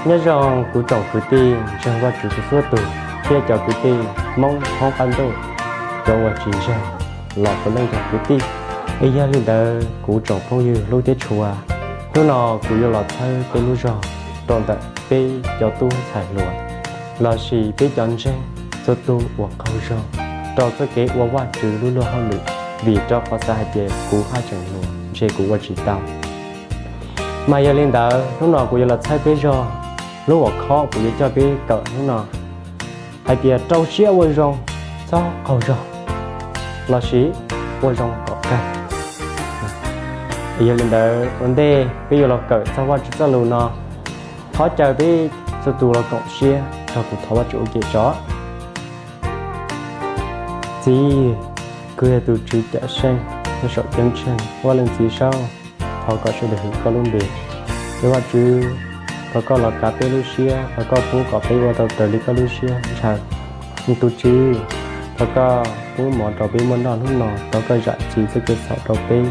Nyob zoo kuv tsoom kwv tij ntseeg Vajtswv txhua txhua tus thiab cov kwv tij Hmoob thoob qab ntuj, cov uas tsis ntseeg los puav leej yog kwv tij. Es yog li ntawd kuv tsoom phooj ywg hlub thiab tshua, hnub no kuv yuav los txhawb peb lub zog rau ntawm peb cov tub ntxhais hluas lossis peb cov ntseeg txhua tus uas qaug zog rau txoj kev ua Vajtswv lub luag hauj lwm, vim rau qhov xav hais tias kuv haj tseem hluas ntshe kuv ua tsis tau. Mas yog li ntawd hnub no kuv yuav los txhawb peb zog, lub hom khob kuv yuav coj peb kawm hnub no hais tias rau siab ua zoo, txhob qaug zog, lossis ua zoo kom kawg. Yog li ntawd ua ntej peb yuav los kawm txog Vajtswv txoj lus no, thov caw peb txhua tus los koom siab nrog kuv thov Vajtswv ua ke tso. Txiv, kuv yog tus Tswv Cawmseej, nyob saum ceeb tsheej, Vaj Leej Txiv saub, thov kom sawv daws hwm koj lub npe. Tus Vajtswv, thov koj los kav peb lub siab, thov koj pub kom peb ua tau raws li koj lub siab ntshaw. Tus Tswv, thov koj pub mov rau peb muaj noj hnub no, thov koj zam txim txoj kev txhaum rau peb,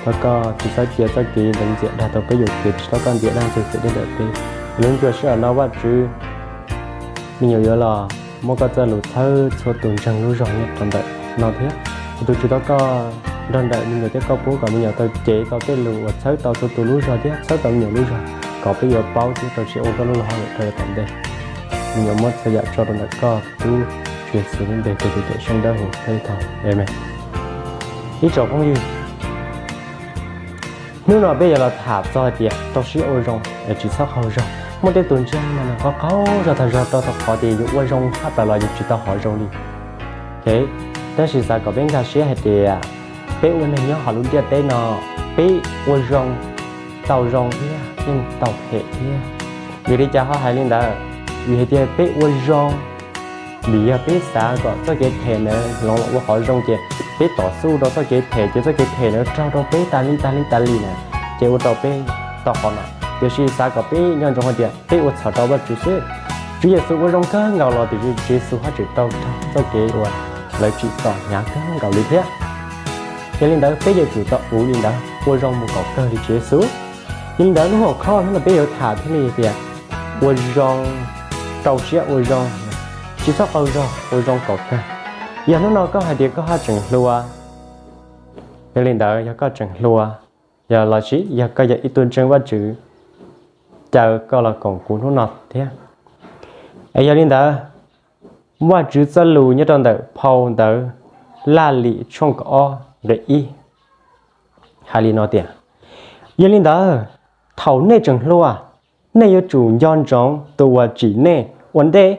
thov koj tsis txhob cia txoj kev ntxeev ntxias dag tau peb yuam kev, tsis txhob koj ntiab dag ntxwg phem dej ntawm peb. Lub ncuaj sij hawm no Vajtswv, me nyuam yuav los muab koj txoj lus txhawb txhua tus ntseeg lub zog nyob rau ntawm no thiab. Tus Tswv, thov koj nrog nraim me nyuam thiab koj pub kom me nyuam tau cev tau tej lus uas txhawb tau txhua tus lub zog thiab txhawb tau me nyuam lub zog, kom peb yuav paub thiab rau siab ua koj lub luag hauj lwm rau yav tom ntej. Me nyuam muab txhua yam tso rau ntawm koj, tub Tswv Yexus lub npe, tus Cawmseej Dawb Huv, thov Amees. Ib tsoom phooj ywg, hnub no peb yuav los tham txog hais tias rau siab ua zoo es tsis txhob qaug zog. Muaj tej tus ntseeg mas nws qaug qaug zog tag zog rau thaum qhov tias yus ua zoo tshaj plaws los yus tsis tau hov zoo li. Tab sis xav kom peb nkag siab hais tias peb ua neeg nyob hauv lub ntiaj teb no, peb ua zoo tau zoo thiab yeej tau phem thiab. Vim li cas ho hais li ntawd? Vim hais tias peb ua zoo, vim yog peb xav kom txoj kev phem ntawd hloov los ua qhov zoo ces peb tos xub rau txoj kev phem ces txoj kev phem ntawd raug rau peb tas li tas li tas li na, ces ua rau peb tau qhov no. Tiam sis xav kom peb nco ntsoov hais tias peb ua txhaum rau Vajtswv xwb. Tswv Yexus ua zoo kawg nkaus los tiam sis Tswv Yexus haj tseem tau raug txoj kev uas lawv tsim txom hnyav kawg nkaus li thiab. Yog li ntawd peb yuav tsum tau ua li ntawd, ua zoo mus kom kawg li Tswv Yexus. Yog li ntawd lub hom khob hnub no peb yuav tham thiaj li tias ua zoo, rau siab ua zoo, tsis txhob qaug zog, ua zoo kom kawg. Yog hnub no koj hais tias koj haj tseem hluas, yog li ntawd yog koj tseem hluas, yog lossis yog koj yog ib tug ntseeg Vajtswv, caw koj los koom kuv hnub no thiab. Es yog li ntawd, Vajtswv txoj lus nyob rau ntawm phau ntawv Laj Lim tshooj kaum ob nqe ib hais li no tias, yog li ntawd, thaum nej tseem hluas, nej yuav tsum nco ntsoov tus uas tsim nej ua ntej.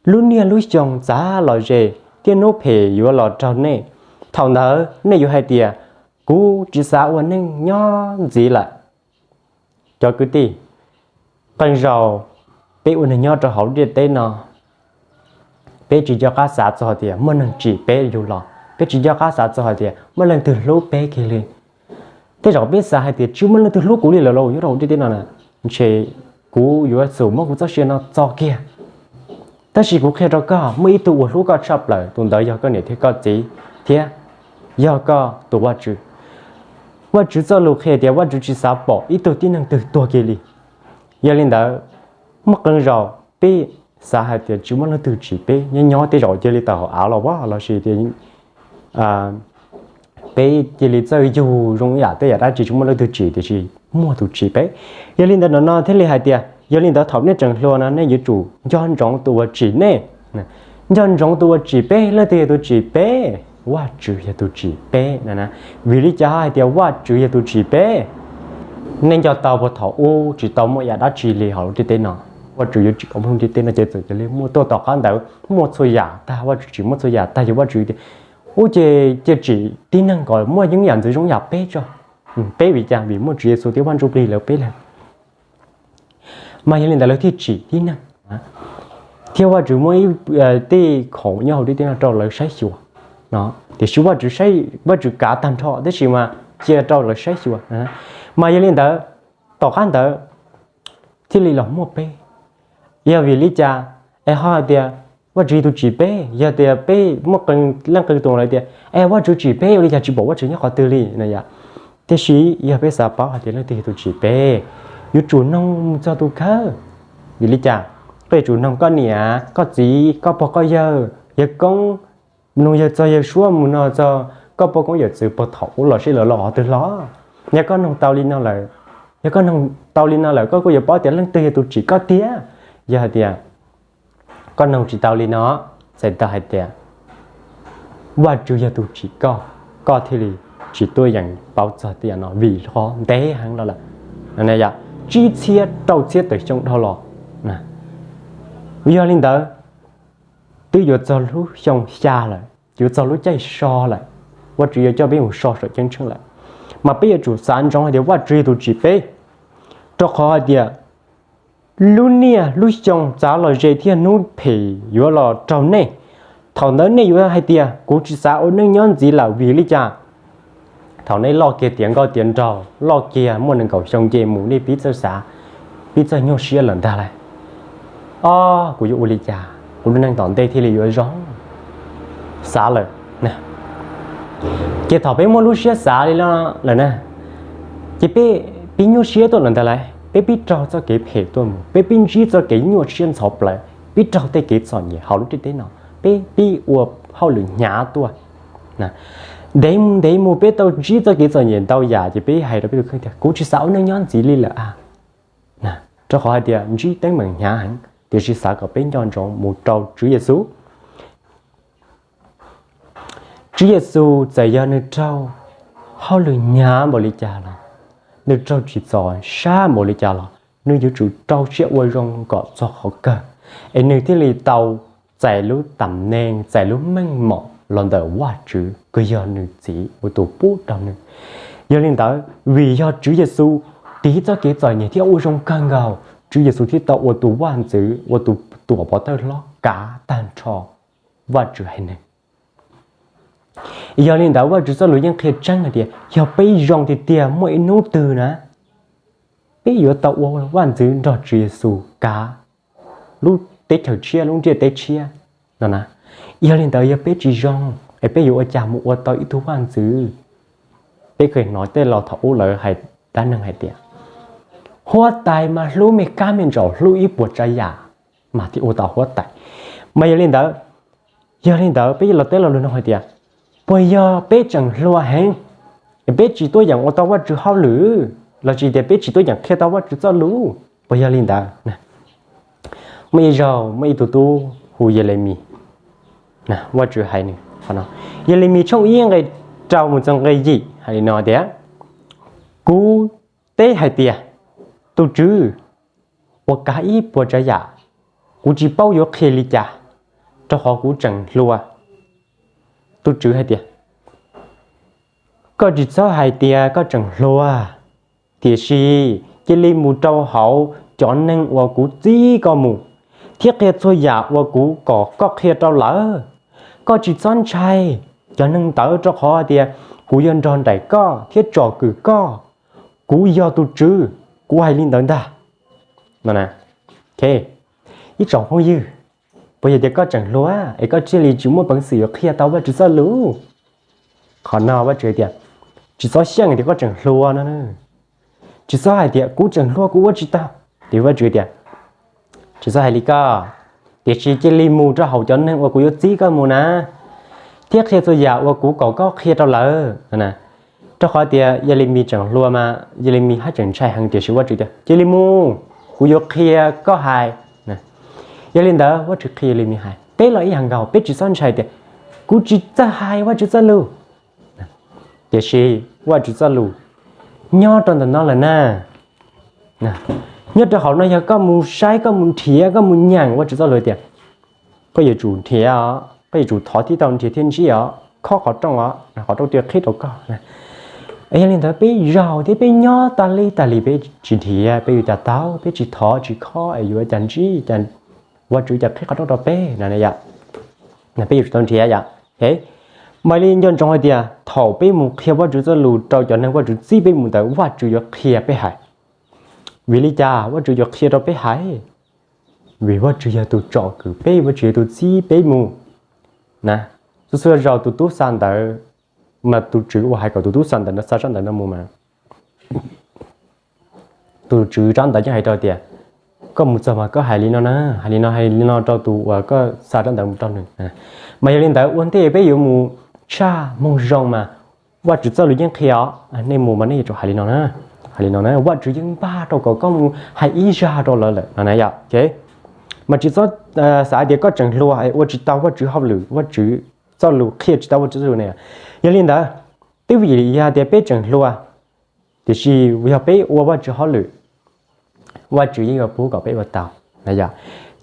Lub niaj lub xyoo txav los ze, thiab hnub phem yuav los raug nej. Thaum ntawd nej yuav hais tias, kuv tsis xav ua neeg nyob ntxiv lawm. Cov kwv tij, qee zaus peb ua neeg nyob rau hauv ntiaj teb no, peb tsis nco qab xav txog hais tias muaj neeg tsim peb yug los, peb tsis nco qab xav txog hais tias muaj leej twg hlub peb kiag li. Tej zaum peb xav hais tias tsis muaj leej twg hlub kuv li lawm lauj, nyob rau hauv ntiaj teb no na, ntshe kuv yuav tsum muab kuv txoj sia no txo kiag. Tab sis kuv qhia rau koj, muaj ib tug uas hlub koj tshaj plaws, tus ntawd yog koj niam thiab koj txiv, thiab yog koj tus Vajtswv. Vajtswv txoj lus qhia tias Vajtswv tsis xav pom ib tug tib neeg twg tuag kiag li. Yog li ntawd, muaj qee zaus peb xav hais tias tsis muaj leej twg tsim peb, nyob nyob tej zaum cia li tawm hauv av los lossis tias peb cia li txawj yug zoo yam tej yam dab tsi tsis muaj leej twg tsim, tiam sis muaj tus tsim peb. Yog li ntawd no no thiaj li hais tias, yog li ntawd thaum nej tseem hluas no nej yuav tsum nco ntsoov tus uas tsim nej. Nco ntsoov tus uas tsim peb, leej twg yog tus tsim peb? Vajtswv yog tus tsim peb na. Vim li cas hais tias Vajtswv yog tus tsim peb? Nej nco tau puas thaum ub tsis tau muaj yam dab tsi li hauv lub ntiaj teb no, Vajtswv yuav tsim kom muaj lub ntiaj teb no ces txawm cia li muaj tuaj tom qab ntawd muaj txhua yam tag, Vajtswv tsim muaj txhua yam tag, yog Vajtswv tias ub ces cia tsim tib neeg kom muaj yeeb yam ntxwv zoo yam peb tso. Peb vim cas? Vim muaj Tswv Yexus thiab Vaj Ntsujplig lawv peb leeg. Mas yog li ntawd lawv thiaj tsim tib neeg, thiab Vajtswv muab ib tej khoom nyob hauv ntiaj teb no rau lawv saib xyuas no. Tiam sis Vajtswv, Vajtswv kav tag nrho tab sis mas cia rau lawv saib xyuas. Mas yog li ntawd, tom qab ntawd thiaj li los muaj peb. Yog vim li cas es ho hais tias Vajtswv yog tus tsim peb? Yog tias peb muaj qee leej qee tus lawv tias es Vajtswv tsim peb ua li cas tsis pom Vajtswv nyob qhov twg li no yom. Tiam sis yog peb xav paub hais tias leej twg yog tus tsim peb, yuav tsum noog mus txog tus khawb. Vim li cas? Koj yuav tsum noog koj niam, koj txiv, koj pog koj yawg, yawg koob, noog yawg txog yawg suab mus no txog koj pog koob yawm txwv puag thaum ub los seb lawv los qhov twg hlo. Yog koj noog tau li no lawm, yog koj noog tau li no lawm koj kuj yuav paub tias leej twg yog tus tsim koj tiag. Yog hais tias koj noog tsis tau li no, txhais tau hais tias Vajtswv yog tus tsim koj, koj thiaj li tsis tuaj yeem paub txog tej yam no vim qhov ntev heev los lawm, tsib txhiab rau txhiab tawm xyoo dhau los. Yog li ntawd, twb yuav txog lub xyoo xya lawm, yuav txog lub caij so lawm, Vajtswv yuav coj peb mus so saum ceeb tsheej lawm, mas peb yuav tsum xav ntsoov hais tias Vajtswv yog tus tsim peb, rau qhov hais tias lub niaj lub xyoo txav los ze thiab hnub phem yuav los raug nej. Thaum ntawd nej yuav hais tias kuv tsis xav ua neej nyob ntxiv lawm vim li cas? Thaum nej loj kiag tiav nkauj tiav nraug, loj kiag muaj nees nkaum xyoo nce mus nej pib txawj xav, pib txawj nyuaj siab lawm ntag lauj. Ob, kuv yuav ua li cas kuv lub neej tom ntej thiaj li yuav zoo? Xav lawm. Ces thaum peb muaj lub siab xav li lawm na, ces peb pib nyuaj siab tuaj lawm ntag lauj, peb pib raug txoj kev phem tuaj mus, peb pib ntsib txoj kev nyuaj siab ntxhov plaws, pib raug tej kev txom nyem hauv lub ntiaj teb no, peb pib ua hauj lwm hnyav tuaj. Ntev mus ntev mus peb tau ntsib txoj kev txom nyem ntau yam ces peb hais rau peb tus kheej tias kuv tsis xav ua neej nyob ntxiv li lawm a. Rau qhov hais tias ntsib teeb meem hnyav heev, tiam sis xav kom peb nco ntsoov mus rau Tswv Yexus. Tswv Yexus txawm yog nws raug hauj lwm hnyav npaum li cas los, nws raug tsim txom sab npaum li cas los, nws yuav tsum rau siab ua zoo kom txog qhov kawg, es nws thiaj li tau txais lub tam neej, txais lub meej mom los ntawm Vajtswv uas yog nws Txiv ua tus pub rau nws. Yog li ntawd, vim yog Tswv Yexus tiv txoj kev txom nyem thiab ua zoo kawg nkaus, Tswv Yexus thiaj tau ua tus vaj ntxwv, ua tus tuam pov thawj hlob kav tag nrho Vajtswv haiv neeg. Yog li ntawd, Vajtswv txoj lus yeej qhia tseeb hais tias yog peb zoo tiag tiag muaj ib hnub twg na, peb yuav tau ua vaj ntxwv nrog Tswv Yexus kav lub teb chaws tshiab, lub ntiaj teb tshiab no na. Yog li ntawd, yog peb tsis zoo es peb yuav ua cas mus ua tau ib tug vaj ntxwv? Peb kheev hnov tej laus thaum ub lawv hais dab neeg hais tias, huab tais mas hlub me kab me ntsaum, hlub ib puas tsav yam mas thiaj ua tau huab tais. Mas yog li ntawd, yog li ntawd peb los teb los lus no hais tias, puas yog peb tseem hluas heev, peb tsis tuaj yeem ua tau Vajtswv hauj lwm, los sis tias peb tsis tuaj yeem qhia tau Vajtswv txoj lus? Puas yog li ntawd? Muaj ib zaug muaj ib tug tub hu Yelemis, Vajtswv hais nws qhov no, Yelemis tshooj ib nqe rau mus txog nqe yim hais li no tias, kuv teb hais tias, tus Tswv uas kav ib puas tsav yam, kuv tsis paub yuav qhia li cas, rau qhov kuv tseem hluas. Tus Tswv hais tias, koj tsis txhob hais tias koj tseem hluas, tiam sis cia li mus rau hauv cov neeg uas kuv txib koj mus, thiab qhia txhua yam uas kuv kom koj qhia rau lawv. Koj tsis txhob ntshai cov neeg ntawd, rau qhov tias kuv yuav nrog nraim koj thiab tsom kwm koj. Kuv yog tus Tswv, kuv hais li ntawd ntag. Ib tsoom phooj ywg, puas yog tias koj tseem hluas es koj thiaj li tsis muaj peev xwm yuav qhia tau Vajtswv txoj lus? Qhov no Vajtswv tias, tsis txhob xyeej tias koj tseem hluas no. Tsis txhob hais tias kuv tseem hluas kuv ua tsis tau. Ces Vajtswv tias, tsis txhob hais li koj, tiam sis cia li mus rau hauv cov neeg uas kuv yuav txib koj mus na, thiab qhia txhua yam uas kuv kom koj qhia rau lawv. Rau qhov tias Yelemis tseem hluas mas Yelemis haj tseem ntshai heev, tiam sis Vajtswv tias, cia li mus, kuv yuav qhia koj hais. Yog li ntawd Vajtswv qhia Yelemis hais, peb los ib yam nkaus, peb tsis txhob ntshai tias kuv tsis txawj hais Vajtswv txoj lus. Tiam sis Vajtswv txoj lus nyob rau ntawm no lawm na. Nyob rau hauv no yog koj mus saib, koj mus nrhiav, koj mus nyeem Vajtswv txoj lus tias, koj yuav tsum nrhiav, koj yuav tsum thov tib tau nrhiav thiab ntsib os, khob qhov rooj os, qhov rooj thiaj qhib rau koj. Yog li ntawd peb zaum thiab peb nyob tas li tas li peb tsis nrhiav, peb yuav cas tau, peb tsis thov tsis khob es yuav cas ntsib, Vajtswv cas qhib qhov rooj rau peb no. Peb yuav tsum tau nrhiav yom. Mas li nco ntsoov hais tias thaum peb mus qhia Vajtswv txoj lus rau cov neeg Vajtswv txib peb mus ntawd, Vajtswv yuav qhia peb hais. Vim li cas Vajtswv yuav qhia rau peb hais? Vim Vajtswv yog tus tsom kwm peb, Vajtswv yog tus txib peb mus na. Txhua txhua zaus tus tub xa ntawv, mas tus tswv uas hais kom tus tub xa ntawv no, xa tsab ntawv no mus mas tus tswv tsab ntawv yeej hais rau tias, koj mus txog mas koj hais li no na, hais li no hais li no rau tus uas koj xa rab ntawv mus rau nws. Mas yog li ntawd ua ntej peb yuav mus tshaj moo zoo mas Vajtswv txoj lus yeej qhia os, nej mus mas nej yuav tsum hais li no na, hais li no na, Vajtswv yeej npaj rau kom koj mus hais ib zaj rau lawv lawm no na yom. Mas tsis txhob xav tias koj tseem hluas ua tsis tau Vajtswv hauj lwm, Vajtswv txoj lus qhia tsis tau Vajtswv txoj lus ne. Yog li ntawd, twb vim yog tias peb tseem hluas, tiam sis yog peb ua Vajtswv hauj lwm, Vajtswv yeej yuav pub kom peb ua tau.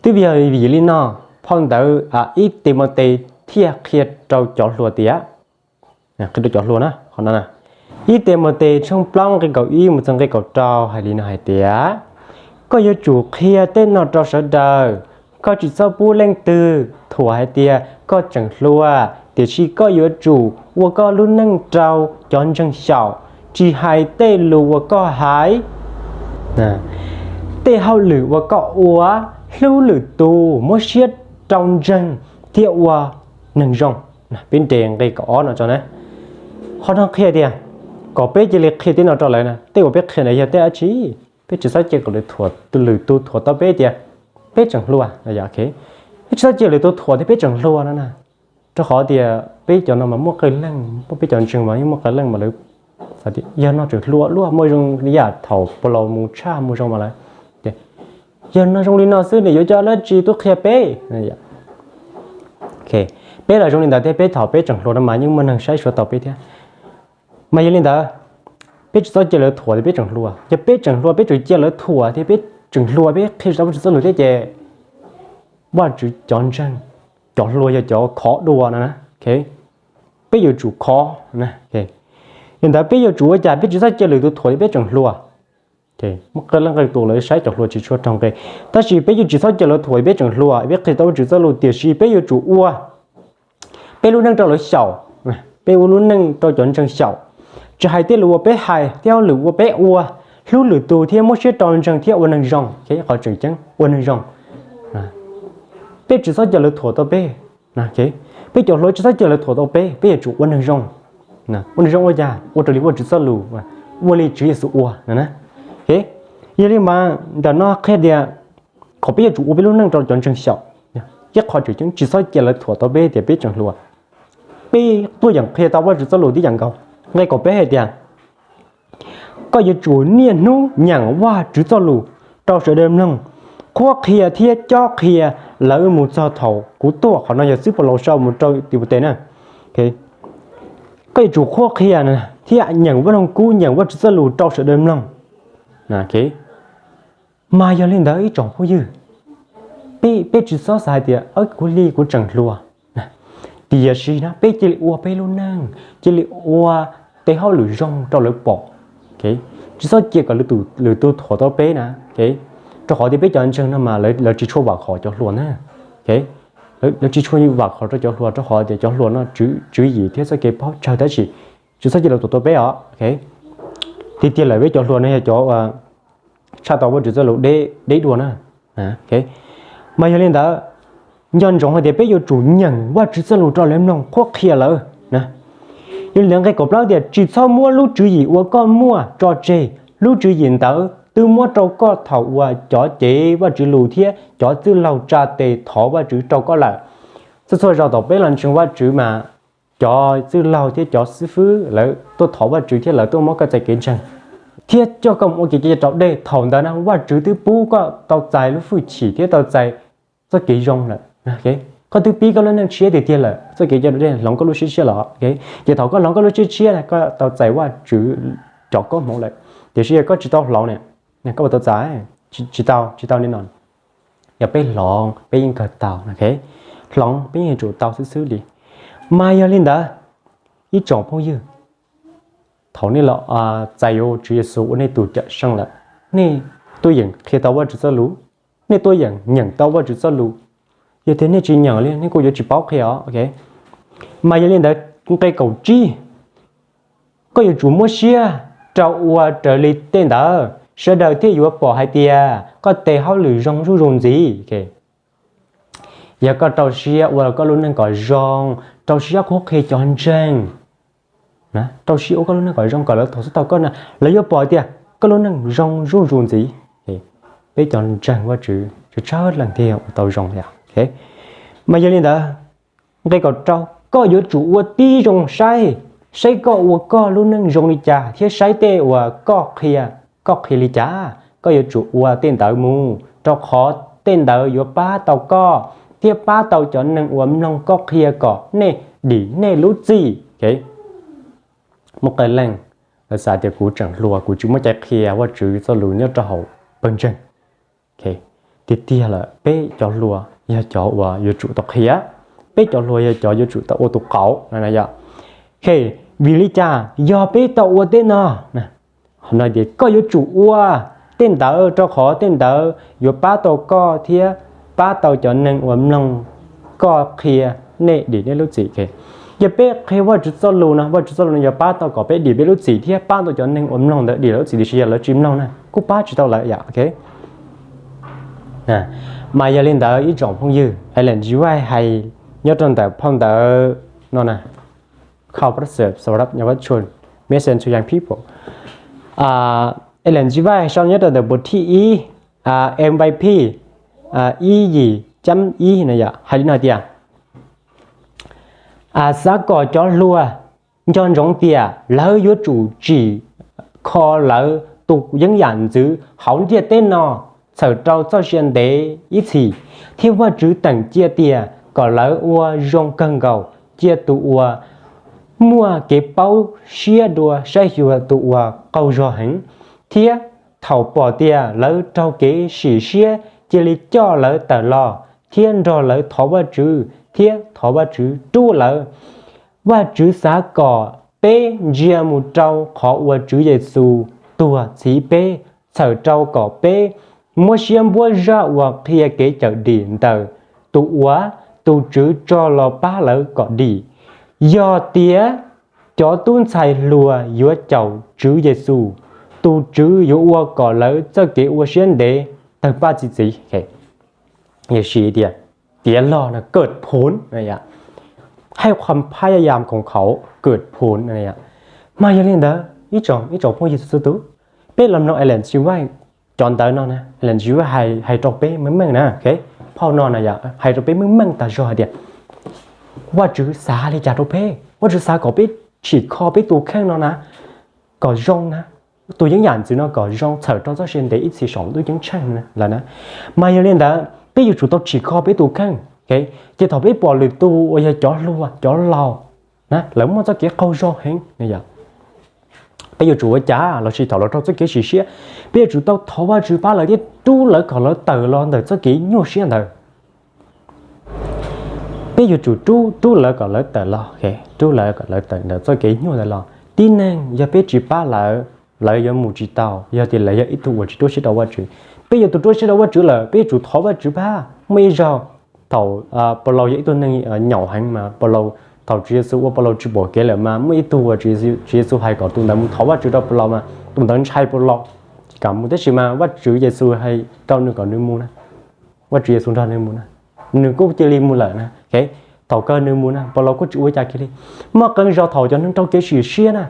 Twb vim yog vim li no, phau ntawv ib Timautes thiaj qhia rau cov hluas tias, qhia rau cov hluas na qhov no, ib Timautes tshooj plaub nqe kaum ib mus txog nqe kaum rau hais li no hais tias, koj yuav tsum qhia tej no rau sawv daws, koj tsis txhob pub leej twg thuam hais tias koj tseem hluas, tiam sis koj yuav tsum ua koj lub neej rau cov ntseeg xyaum, tsis hais tej lus uas koj hais, tej hauj lwm uas koj ua, hlub lwm tus, muab siab rau ntseeg thiab ua neeg zoo. Peb nres nqe kaum ob no tso na. Qhov no qhia tias kom peb cia li qhia tej no rau lawv na, tej uas peb qhia ntawd yog tej dab tsi? Peb tsis txhob cia kom lwm tus thuam tau peb tias peb tseem hluas. Peb tsis txhob cia lwm tus thuam tias peb tseem hluas no na, rau qhov tias peb cov no mas muaj qee leej, peb cov ntseeg mas yeej muaj qee leej mas lawv yog no tseem hluas luaj, muaj zoo li yam thaum puas laus mus tshaj moo zoo mas lawv, yog no zoo li no xwb nws yuav coj dab tsi tuaj qhia peb? Peb los zoo li ntawd thiab, peb thaum peb tseem hluas no mas yeej muaj neeg saib xyuas tau peb thiab. Mas yog li ntawd, peb tsis txhob cia lawv thuam tias peb tseem hluas. Yog peb tseem hluas peb tseem cia lawv thuam tias peb tseem hluas, peb qhia tsis tau Vajtswv txoj lus thiab ces Vajtswv cov ntseeg, cov hluas yog cov khov dua no na. Peb yuav tsum khov. Yog li ntawd peb yuav tsum ua cas? Peb tsis txhob cia lwm tus thuam tias peb tseem hluas. Muaj qee leej qee tus lawv saib cov hluas tsis tshua raug nqi, tab sis peb yeej tsis txhob cia lawv thuam tias peb tseem hluas, peb qhia tau Vajtswv txoj lus, tiam sis peb yuav tsum ua peb lub neej rau lawv xyaum, peb ua lub neej rau cov ntseeg xyaum, tsis hais tej lus uas peb hais thiab hauj lwm uas peb ua, hlub lwm tus thiab muab siab rau ntseeg thiab ua neeg zoo. Qhov tseem ceeb ua neeg zoo, peb tsis txhob cia lawv thuam tau peb. Peb cov hluas tsis txhob cia lawv thuam tau peb, peb yuav tsum ua neeg zoo. Ua neeg zoo ua cas? Ua raws li Vajtswv txoj lus, ua li Tswv Yexus ua no. Yog li mas ntawm no qhia tias kom peb yuav tsum ua peb lub neej rau cov ntseeg xyaum. Ib qho tseem ceeb tsis txhob cia lawv thuam tau peb tias peb tseem hluas. Peb tuaj yeem qhia tau Vajtswv txoj lus tib yam nkaus. Nqe kaum peb hais tias, koj yuav tsum niaj hnub nyeem Vajtswv txoj lus rau sawv daws mloog, qhuab qhia thiab cob qhia lawv mus txog thaum kuv tuaj. Qhov no yog xib puas laus sau mus rau Timautes na. Koj yuav tsum qhuab qhia thiab nyeem Vaj Loog Kub, nyeem Vajtswv txoj lus rau sawv daws mloog. Mas yog li ntawd ib tsoom phooj ywg, peb tsis txhob xav hais tias kuv li kuv tseem hluas. Tiam sis na peb cia li ua peb lub neej, cia li ua tej hauj lwm zoo rau lawv pom. Tsis txhob cia kom lwm tus thuam tau peb na. Rau qhov tias peb cov ntseeg no mas lawv tsis tshua vam khom cov hluas na. Lawv tsis tshua vam khom rau cov hluas rau qhov tias cov hluas no tswv yim thiab txoj kev paub tsawg tab sis tsis txhob cia lawv thuam tau peb os. Tiag tiag lawm peb cov hluas no yog cov tshaj tau Vajtswv txoj lus deb dua na. Mas yog li ntawd, nco ntsoov hais tias peb yuav tsum nyeem Vajtswv txoj lus rau lawv mloog, qhuab qhia lawv. Yog li ntawd nqe kaum plaub tias tsis txhob muab lub tswv yim uas koj muaj tso tseg, lub tswv yim ntawd twb muab rau koj thaum uas cov cev Vajtswv lus thiab cov txwj laug tsa tes thov Vajtswv rau koj lawm. Txhua txhua zaus thaum peb los ntseeg Vajtswv mas cov txwj laug thiab cov xib fwb lawv tuaj thov Vajtswv thiab lawv tuaj muab koj txais kev ntseeg thiab coj koj mus ua kev cai rau dej. Thaum ntawd na Vajtswv twb pub koj tau txais lub hwj chim thiab tau txais txoj kev zoo lawm. Koj twb pib koj lub neej tshiab tiag tiag lawm, txoj kev cai raus dej hloov koj lub siab tshiab los. Ces thaum koj hloov koj lub siab tshiab na koj tau txais Vajtswv cov koob hmoov lawm. Tiam sis yog koj tsis tau hloov ne, koj puas tau txais? Tsis tau, tsis tau li no. Yog peb hloov peb yeej kawg tau, hloov peb yeej yuav tsum tau xwb xwb li. Mas yog li ntawd, ib tsoom phooj ywg, thaum nej los txais yuav Tswv Yexus ua nej tus Cawmseej lawm, nej tuaj yeem qhia tau Vajtswv txoj lus, nej tuaj yeem nyeem tau Vajtswv txoj lus. Yog tias nej tsis nyeem li nej kuj yuav tsis paub qhia os. Mas yog li ntawd, nqe kaum tsib, koj yuav tsum muab siab rau ua raws li tej ntawd, sawv daws thiaj yuav pom hais tias koj tes hauj lwm zoo zuj zus ntxiv. Yog koj rau siab ua koj lub neej kom zoo, rau siab qhuab qhia cov ntseeg, rau siab ua koj lub neej kom zoo kom lawv thaum xub tau koj na lawv yuav pom tias koj lub neej zoo zuj zus ntxiv. peb cov ntseeg Vajtswv tsawg tsawg leej thiaj ua tau zoo li. Mas yog li ntawd, nqe kaum rau, koj yuav tsum ua tib zoo saib, saib koj ua koj lub neej zoo li cas thiab saib tej uas koj qhia, koj qhia li cas, koj yuav tsum ua tej ntawd mus, rau qhov tej ntawd yuav pab tau koj thiab pab tau cov neeg uas mloog koj qhia kom nej dim nej lub txim. Muaj qee leej lawv xav tias kuv tseem hluas, kuv tsis muaj cai qhia Vajtswv txoj lus nyob rau hauv pawg ntseeg. Tiag tiag lawm, peb cov hluas yog cov uas yuav tsum tau qhia, peb cov hluas yog cov yuav tsum tau ua tus qauv no. Vim li cas? Yog peb tau ua tej no, tias koj yuav tsum ua tej ntawd, rau qhov tej ntawd yuav pab tau koj thiab pab tau cov neeg uas mloog koj qhia nej dim nej lub txim. Yog peb qhia Vajtswv txoj lus no, Vajtswv txoj lus no yuav pab tau kom peb dim peb lub txim thiab pab tau cov neeg uas mloog ntawd dim lawv lub txim, tiam sis yog lawv tsis mloog na, kuj pab tsis tau lawv yom. Mas yog li ntawd ib tsoom phooj ywg, Ellen G. White hais nyob rau ntawm phau ntawv no na, Kho Praseb Sarab Nyawachun, Message to Young People. Ellen G. White sau nyob rau ntawm npuas thib ib, M Y P ib yim cam ib no yom, hais li no tias, xav kom cov hluas nco ntsoov tias lawv yuav tsum tsim kho lawv tus yeeb yam ntxwv hauv ntiaj teb no txhawm rau txoj sia ntev ib txhis, thiab Vajtswv teem cia tias kom lawv ua zoo kawg nkaus, cia tus uas muaj kev paub siab dua saib xyuas tus uas qaug zog heev, thiab thaum pom tias lawv raug kev sim siab, cia li coj lawv tawm los thiab nrog lawv thov Vajtswv thiab thov Vajtswv rub lawv. Vajtswv xav kom peb ntsia mus rau qhov uas Tswv Yexus tuag txhiv peb, txhawm rau kom peb muab siab npuab zaj uas qhia kev cawm dim ntawm tus uas tus Tswv tso los pab lawv kom dim. Yog tias cov tub ntxhais hluas yuav caum Tswv Yexus, tus Tswv yuav ua kom lawv txoj kev ua siab ntev tawg paj txi txiv. Tiav log na kawm phun, hais qhov phaj yam khoom khaum kawm phun. Mas yog li ntawd ib tsoom phooj ywg txhua tus, peb los mloog Ellen G. White cov ntawv no na, Ellen G. White hais rau peb meej meej na, phau no na yom, hais rau peb meej meej tas zog hais tias Vajtswv xav li cas rau peb. Vajtswv xav kom peb tsim kho peb tus kheej no na, kom zoo na, tus yeeb yam ntxwv no kom zoo txhawm rau txoj sia ntev ib txhis saum ntuj ceeb tsheej lawm na. Mas yog li ntawd peb yuav tsum tau tsim kho peb tus kheej. Ces thaum peb pom lwm tus uas yog cov hluas cov laus na, lawv muaj txoj kev qaug zog heev, peb yuav tsum ua cas lossis thaum lawv raug txoj kev sim siab, peb yuav tsum tau thov Vajtswv pab lawv thiab rub lawv kom lawv tawm los ntawm txoj kev nyuaj siab ntawd. Peb yuav tsum rub, rub lawv kom lawv tawm los, rub lawv kom lawv tawm ntawm txoj kev nyuaj ntawd los. Tib neeg yog peb tsis pab lawv, lawv yuav mus tsis tau, yog tias lawv yog ib tug uas tsis ruaj siab rau Vajtswv. Peb yog tus ruaj siab rau Vajtswv lawm, peb yuav tsum thov Vajtswv pab. Muaj ib zaug thaum Paulus yog ib tug neeg nyaum heev mas Paulus, thaum Tswv Yexus ua Paulus tsis pom kev lawm mas muaj ib tug uas Tswv Yexus hais kom tus ntawd mus thov Vajtswv rau Paulus mas tus ntawd ntshai Paulus, tsis kam mus. Tab sis mas Vajtswv Yexus hais rau nws kom nws mus na, Vajtswv Yexus nrog nws mus na, nws kuj cia li mus lawm na. Thaum kawg nws mus na, Paulus kuj tsis ua cas kiag li. Muaj qee zaug thaum cov neeg raug kev sim siab na,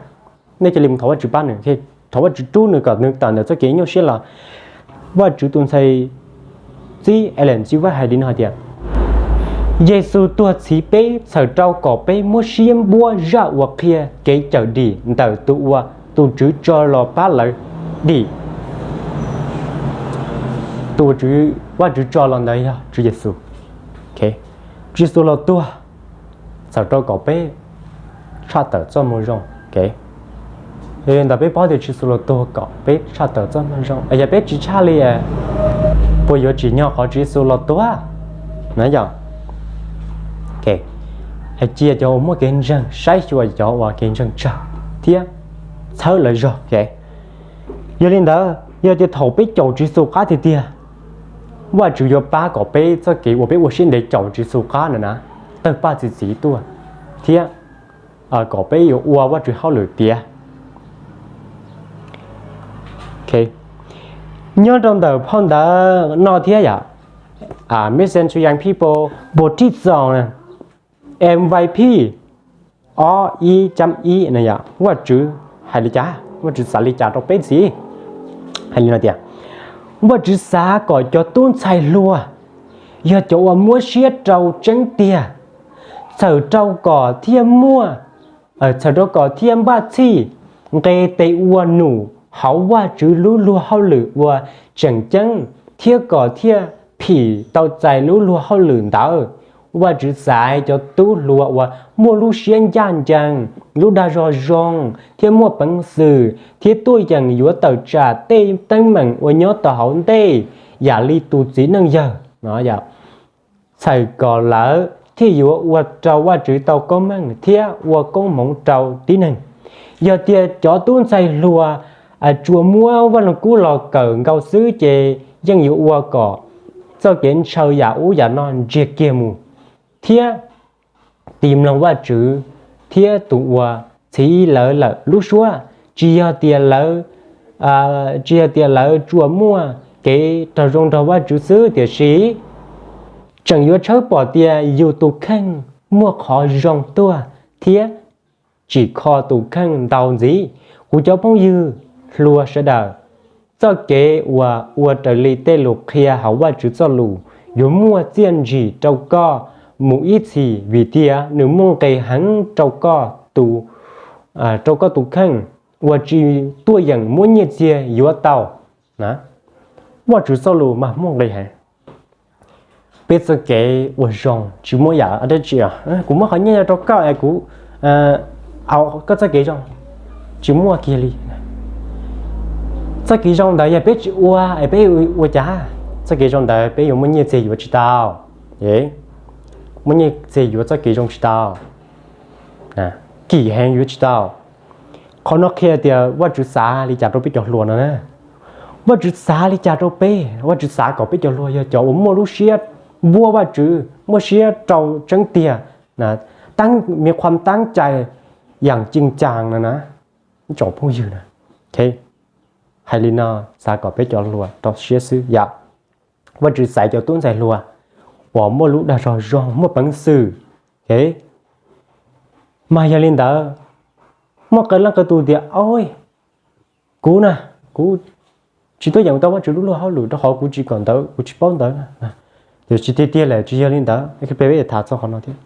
nej cia li mus thov Vajtswv pab nws, thov Vajtswv rub nws kom nws tawm ntawm txoj kev nyuaj siab los. Vajtswv tus ntxhais txib Ellen G. White hais li no hais tias, Yexus tuag txhiv peb txhawm rau kom peb muab siab npuab zaj uas qhia kev cawm dim ntawm tus uas tus Tswv tso los pab lawv dim. Tus uas Vajtswv tso los ntawd yog Tswv Yexus. Tswv Yexus los tuag txhawm rau kom peb tshaj tawm txoj moo zoo. Yog li ntawd peb paub tias Tswv Yexus los tuag kom peb tshaj tawm txoj moo zoo, yog peb tsis tshaj li, puas yuav tsim nyog qhov Tswv Yexus los tuag na yom? Hais cia cov uas muaj kev ntseeg, saib xyuas cov uas kev ntseeg tsawg thiab txhawb lawv zog. Yog li ntawd yog tias thaum peb caum Tswv Yexus qab tiag tiag, Vajtswv yuav pab kom peb txoj kev uas peb ua siab ntev caum Tswv Yexus qab ntawd na tawg paj txi txiv tuaj, thiab kom peb yuav ua Vajtswv hauj lwm tiav. Nyob rau ntawm phau ntawv no thiab yom, Mission to Young People npuas thib txoos, M Y P ob ib cam ib na yom, Vajtswv hais li cas, Vajtswv xav li cas rau peb ntxiv? Hais li no tias, Vajtswv xav kom cov tub ntxhais hluas yog cov uas muab siab rau tseeb tiag, txhawm rau kom thiaj muaj, txhawm rau kom thiaj npaj txhij nqes tes ua num hauv Vajtswv lub luag hauj lwm uas tseem ceeb, thiab kom thiaj phim tau txais lub luag hauj lwm ntawd. Vajtswv xaiv cov tub hluas uas muaj lub siab ncaj ncees, lub dag zog zoo, thiab muaj peev xwm, thiab tuaj yeem yuav tawm tsam tej teeb meem uas nyob tau hauv ntej, yam li tus txiv neej yawg no, txhawm kom lawv thiaj yuav ua rau Vajtswv tau koob meej thiab ua koob hmoov rau tib neeg. Yog tias cov tub ntxhais hluas tsuas muab Vaj Lug Kub los kawm nkaus xwb ces yeej yuav ua kom txoj kev ntshaw yam ub yam no ntsiag kiag mus, thiab tis mloog Vajtswv thiab tus uas txhiv lawv lawm lub suab. Tsis yog tias lawv tsis yog tias lawv tsuas muaj kev raug zoo nrog Vajtswv xwb, tiam sis tseem yuav tshawb pom tias yus tus kheej muaj qhov zoo tuaj thiab tsim kho tus kheej ntau ntxiv. Kuv cov phooj ywg hluas sawv daws, txoj kev uas ua raws li tej lus qhia hauv Vajtswv Txojlus yuav muaj txiaj ntsig rau koj mus ib txhis, vim tias nws muaj nqis heev rau koj tus, rau koj tus kheej uas tsis tuaj yeem muab nyiaj txiag yuav tau. Vajtswv Txojlus mas muaj nqis heev. Peb txoj kev ua zoo tsis muaj yam dab tsi, kuv muab qhov nyiaj rau koj es kuv, au, koj txoj kev zoo, tsis muaj kiag li. Txoj kev zoo ntawd yog peb tsis ua es peb ua cas? Txoj kev zoo ntawd peb yuav muaj nyiaj txiag yuav tsis tau, muaj nyiaj txiag yuav txoj kev zoo tsis tau, kim heev yuav tsis tau. Qhov no qhia tias Vajtswv xav li cas rau peb cov hluas no na. Vajtswv xav li cas rau peb? Vajtswv xav kom peb cov hluas yog cov uas muaj lub siab npuab Vajtswv, muaj siab rau tseeb tiag, mi qhuam tab cai yam ceej caag no na, tsoom phooj ywg na. Hais li no, xav kom peb cov hluas rau siab xwb yom. Vajtswv xaiv cov tub ntxhais hluas uas muaj lub dag zog zoo, muaj peev xwm. Mas yog li ntawd, muaj qee leej qee tus tias, kuv na, kuv tsis tuaj yeem tau Vajtswv lub luag hauj lwm rau qhov kuv tsis kawm ntawv, kuv tsis paub ntawv na. Tiam sis tiag tiag lawm tsis yog li ntawd, peb tham txog qhov no thiab.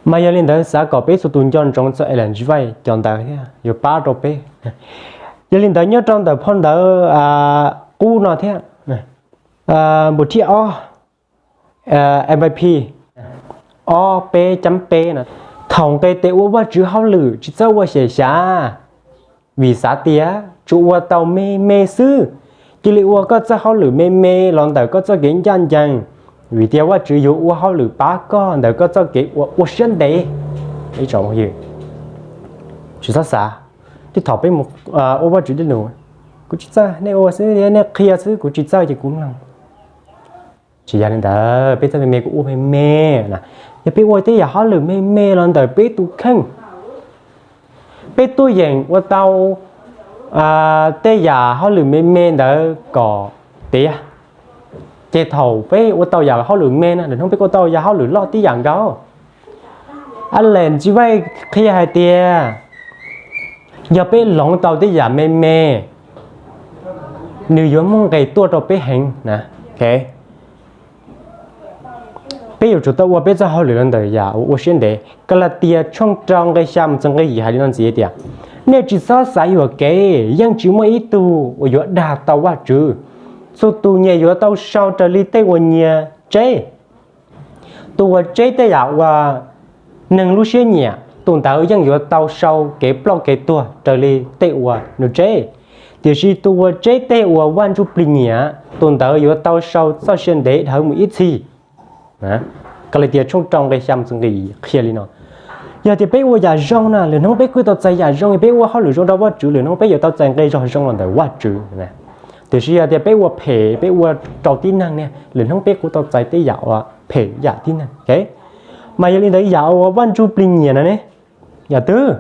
Mas yog li ntawd xav kom peb txhua tus nco ntsoov txog Ellen G. White cov ntawv thiab yuav pab rau peb. Yog li ntawd nyob rau ntawm phau ntawv qub no thiab, npus thib ob, M I P ob peb cam peb no, thaum nqis tes ua Vajtswv hauj lwm tsis txhob ua xyem xyav, vim xav tias tsuas ua tau me me xwb. Cia li ua koj txoj hauj lwm me me los ntawm koj txoj kev ncaj ncees, vim tias Vajtswv yuav ua hauj lwm pab koj ntawm koj txoj kev ua ua siab ntev. Tsis txhob xav, tej thaum peb mus ua Vajtswv tej lus, kuv tsis txawj, nej ua xwb, nej qhia xwb, kuv tsis txawj ces kuv mloog. Tsis yog li ntawd, peb txoj me me kuj ua me me na. Yog peb ua tej yam hauj lwm me me los ntawm peb tus kheej, peb tuaj yeem ua tau tej yam hauj lwm me me ntawd kom tiav, ces thaum peb ua tau yam hauj lwm me no, lwm hnub peb ua tau yam hauj lwm loj tib yam nkaus. Ellen G. White qhia hais tias, yog peb hloov tau tej yam me me, nws yuav muaj nqis tuaj rau peb heev na. Peb yuav tsum tau ua peb txoj hauj lwm los ntawm yam uas ua siab ntev. Kalatias tshooj rau nqe xya mus txog nqe yim hais li no ntxiv tias, nej tsis txhob xav yuam kev, yeej tsis muaj ib tug uas yuav dag tau Vajtswv. Txhua tus nyias yuav tau sau raws li tej uas nyias tseb. Tus uas tseb tej yam uas neeg lub siab nyiam, tus ntawd yeej yuav tau sau kev ploj kev tuag raws li tej uas nws tseb. Tiam sis tus uas tseb tej uas Vaj Ntsujplig nyiam, tus ntawd yuav tau sau txoj sia ntev dhawv mus ib txhis. Kalatias tshooj rau nqe xya mus txog nqe yim qhia li no: Yog tias peb ua yam zoo na, lwm hnub peb kuj tau txais yam zoo. Yog peb ua hauj lwm zoo rau Vajtswv, lwm hnub peb yuav tau txais nqe zog zoo los ntawm Vajtswv. Tiam sis yog tias peb ua phem, peb ua rau tib neeg ne, lwm hnub peb kuj tau txais tej yam uas phem yam tib neeg. Mas yog li ntawd, yam uas Vaj Ntsujplig nyiam no ne, yam twg?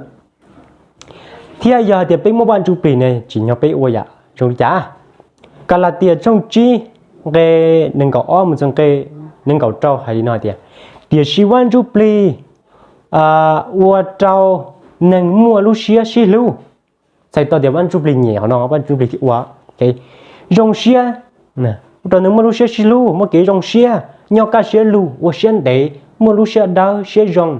Thiab yog tias peb muaj Vaj Ntsujplig ne, tsim nyog peb ua yam zoo li cas? Kalatias tshooj tsib nqe nees nkaum ob mus txog nqe nees nkaum rau hais li no tias: Tiam sis Vaj Ntsujplig ua rau neeg muaj lub siab sib hlub, Txhais tau tias Vaj Ntsuj Plig nyiam qhov no, Vaj Ntsuj Plig ua zoo siab, ua rau nws muaj lub siab sib hlub, muaj kev zoo siab, nyob kaj siab lug, ua siab ntev, muaj lub siab dawb siab zoo,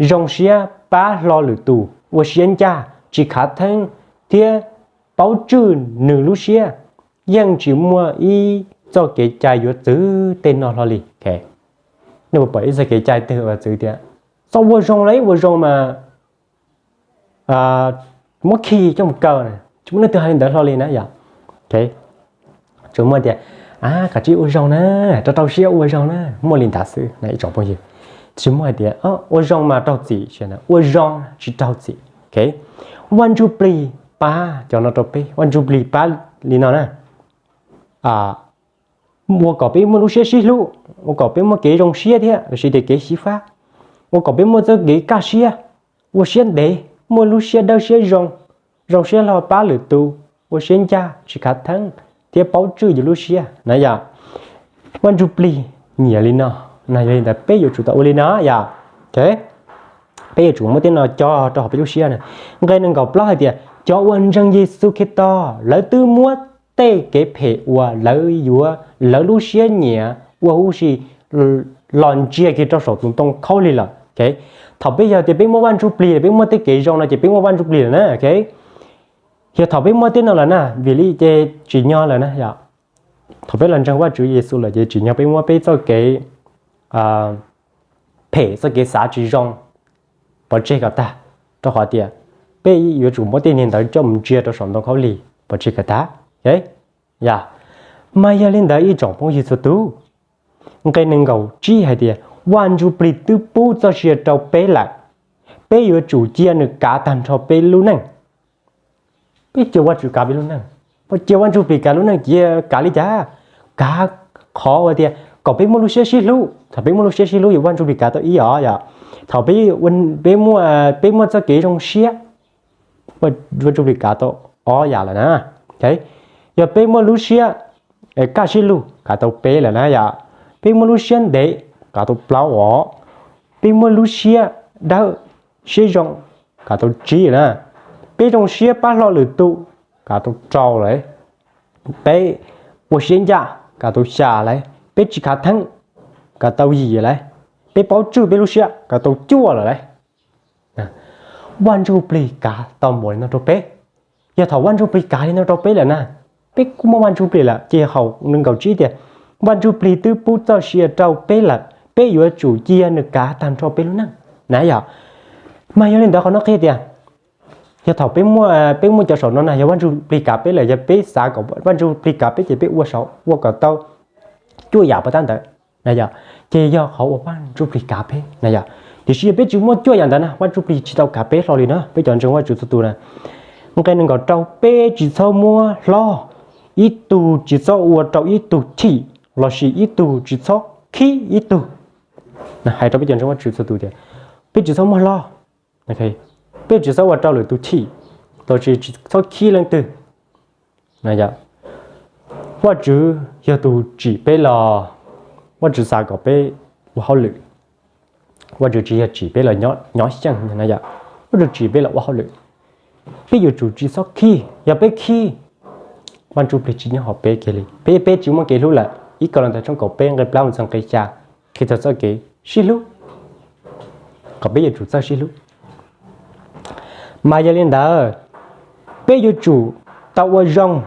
zoo siab pab hlo lwm tus, ua siab ncaj, tsis khav theeb, thiab paub tswj nws lub siab. Yeej tsis muaj ib txoj kev cai yuav txwv tej no hlo li. Nej puas pom ib txoj kev cai twg uas txwv tias txhob ua zoo los ib ua zoo mas muab khi coj mus kaw, tsis muaj leej twg hais li ntawd hlo li na yom. Tsuas muaj tias kav tsij ua zoo na, rau rau siab ua zoo na, muaj li ntawd xwb na ib tsoom phooj ywg. Tsis muaj hais tias ua zoo mas raug txim, ua zoo tsis raug txim. Vaj Ntsuj Plig pab cov no rau peb, Vaj Ntsuj Plig pab li no na, ua kom peb muaj lub siab sib hlub, ua kom peb muaj kev zoo siab thiab los sis tias kev xyiv fab, ua kom peb muaj txoj kev kaj siab, ua siab ntev, muaj lub siab dawb siab zoo, zoo siab hlo pab lwm tus, ua siab ncaj tsis khav theeb, thiab paub tswj yus lub siab na yom. Vaj Ntsuj Plig nyiam li no, no yog li ntawd peb yuav tsum tau ua li no yom. Peb yuav tsum muab tej no cog rau hauv peb lub siab na. Nqe nees nkaum plaub hais tias cov uas ntseeg Yexus Khetos lawv twb muab tej kev phem uas lawv yuav lawv lub siab nyiam ua huv si los ntsia kiag rau saum tus ntoo khaub lig lawm. Thaum peb yog tias peb muaj Vaj Ntsuj Plig lawm, peb muaj tej kev zoo no ces peb muaj Vaj Ntsuj Plig lawm na. Yog thaum peb muaj tej no lawm na, vim li ces tsim nyog lawm na yom. Thaum peb los ntseeg Vaj Tswv Yexus lawm ces tsim nyog peb muab peb txoj kev phem, txoj kev xav tsis zoo pov tseg kom tag, rau qhov tias peb yuav tsum muab tej niag ntawd coj mus ntsia rau saum ntoo khaub lig pov tseg kom tag. Yog, mas yog li ntawd ib tsoom phooj ywg txhua tus, nqe nees nkaum tsib hais tias Vaj Ntsuj Plig twb pub txoj sia rau peb lawm, peb yuav tsum cia nws kav tag nrho peb lub neej. Peb cia Vaj Tswv kav peb lub neej, cia Vaj Ntsuj Plig kav lub neej, cia kav li cas? Kav qhov uas tias kom peb muaj lub siab sib hlub. Thaum peb muaj lub siab sib hlub yog Vaj Ntsuj Plig kav tau ib os yom. Thaum peb, peb muaj txoj kev zoo siab, Vaj Ntsuj Plig kav tau ob yam lawm na. Yog peb muaj lub siab kaj siab lug kav tau peb lawm na yom. Peb muaj lub siab ntev kav tau plaub os. Peb muaj lub siab dawb siab zoo kav tau tsib na. Peb zoo siab pab hlo lwm tus kav tau rau lawm. Peb ua siab ncaj kav tau xya lawm. Peb tsis khav theeb kav tau yim lawm. Peb paub tswj peb lub siab kav tau cuaj lawm lauj. Vaj Ntsuj Plig kav tau npaum li no rau peb. Yog thaum Vaj Ntsuj Plig kav li no rau peb lawm na, peb kuj muaj Vaj Ntsuj Plig lawm ces haum nees nkaum tsib tias Vaj Ntsuj Plig twb pub txoj sia rau peb lawm, peb yuav tsum cia nws kav tag nrho peb lub neej na yom. Mas yog li ntawd qhov no qhia tias yog thaum peb muaj, peb muaj cov saum no na yog Vaj Ntsuj Plig kav peb lawm, yog peb xav kom Vaj Ntsuj Plig kav peb ces peb ua saum ua kom tau cuaj yam pov tab ntawd na yom. Ces yog qhov uas Vaj Ntsuj Plig kav peb na yom. Tiam sis yog peb tsis muaj cuaj yam ntawd na Vaj Ntsuj Plig tsis tau kav peb hlo li na, peb cov ntseeg Vaj Tswv txhua tus na. Nqe nees nkaum rau, peb tsis txhob muab hlob, ib tug tsis txhob ua rau ib tug chim, lossis ib tug tsis txhob khib ib tug. Hais rau peb cov ntseeg Vaj Tswv txhua tus tias peb tsis txhob muab hlob, peb tsis txhob ua rau lwm tus chim, lossis tsis txhob khib leej twg. Vaj Tswv yog tus tsim peb los Vaj Tswv xav kom peb ua hauj lwm. Vaj Tswv tsis yog tsim peb los nyob xyeej, Vaj Tswv tsim peb los ua hauj lwm. Peb yuav tsum tsis txhob khib, yog peb khib, Vaj Ntsuj Plig tsis nyob hauv peb kiag li, peb, peb tsis muaj kev hlub lawm. Ib Kauleethaus tshooj kaum peb nqe plaub mus txog nqe xya, qhia txog txoj kev sib hlub, kom peb yuav tsum txawj sib hlub. Mas yog li ntawd, peb yuav tsum tau ua zoo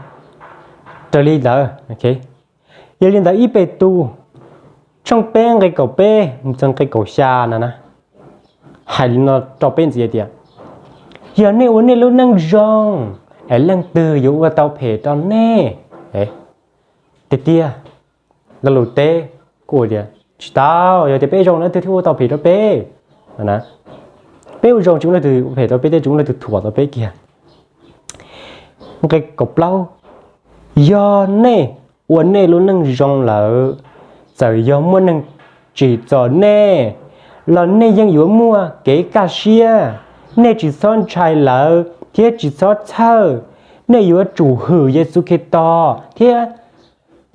raws li ntawd. Yog li ntawd ib Petus tshooj peb nqe kaum peb mus txog nqe kaum xya no na, hais li no rau peb ntxiv tias, yog nej ua nej lub neej zoo, es leej twg yuav ua tau phem rau nej? Tiag tiag, lo lus teb kuj tias tsis tau, yog tias peb zoo leej twg thiaj ua tau phem rau peb. Peb ua zoo tsis muaj leej twg ua phem rau peb thiab tsis muaj leej twg thuam tau peb kiag. Nqe kaum plaub, yog nej ua nej lub neej zoo lawm, txawm yog muaj neeg tsim txom nej los nej yeej yuav muaj kev kaj siab. Nej tsis txhob ntshai lawv thiab tsis txhob txhawj. Nej yuav tsum hwm Yexus Khetos thiab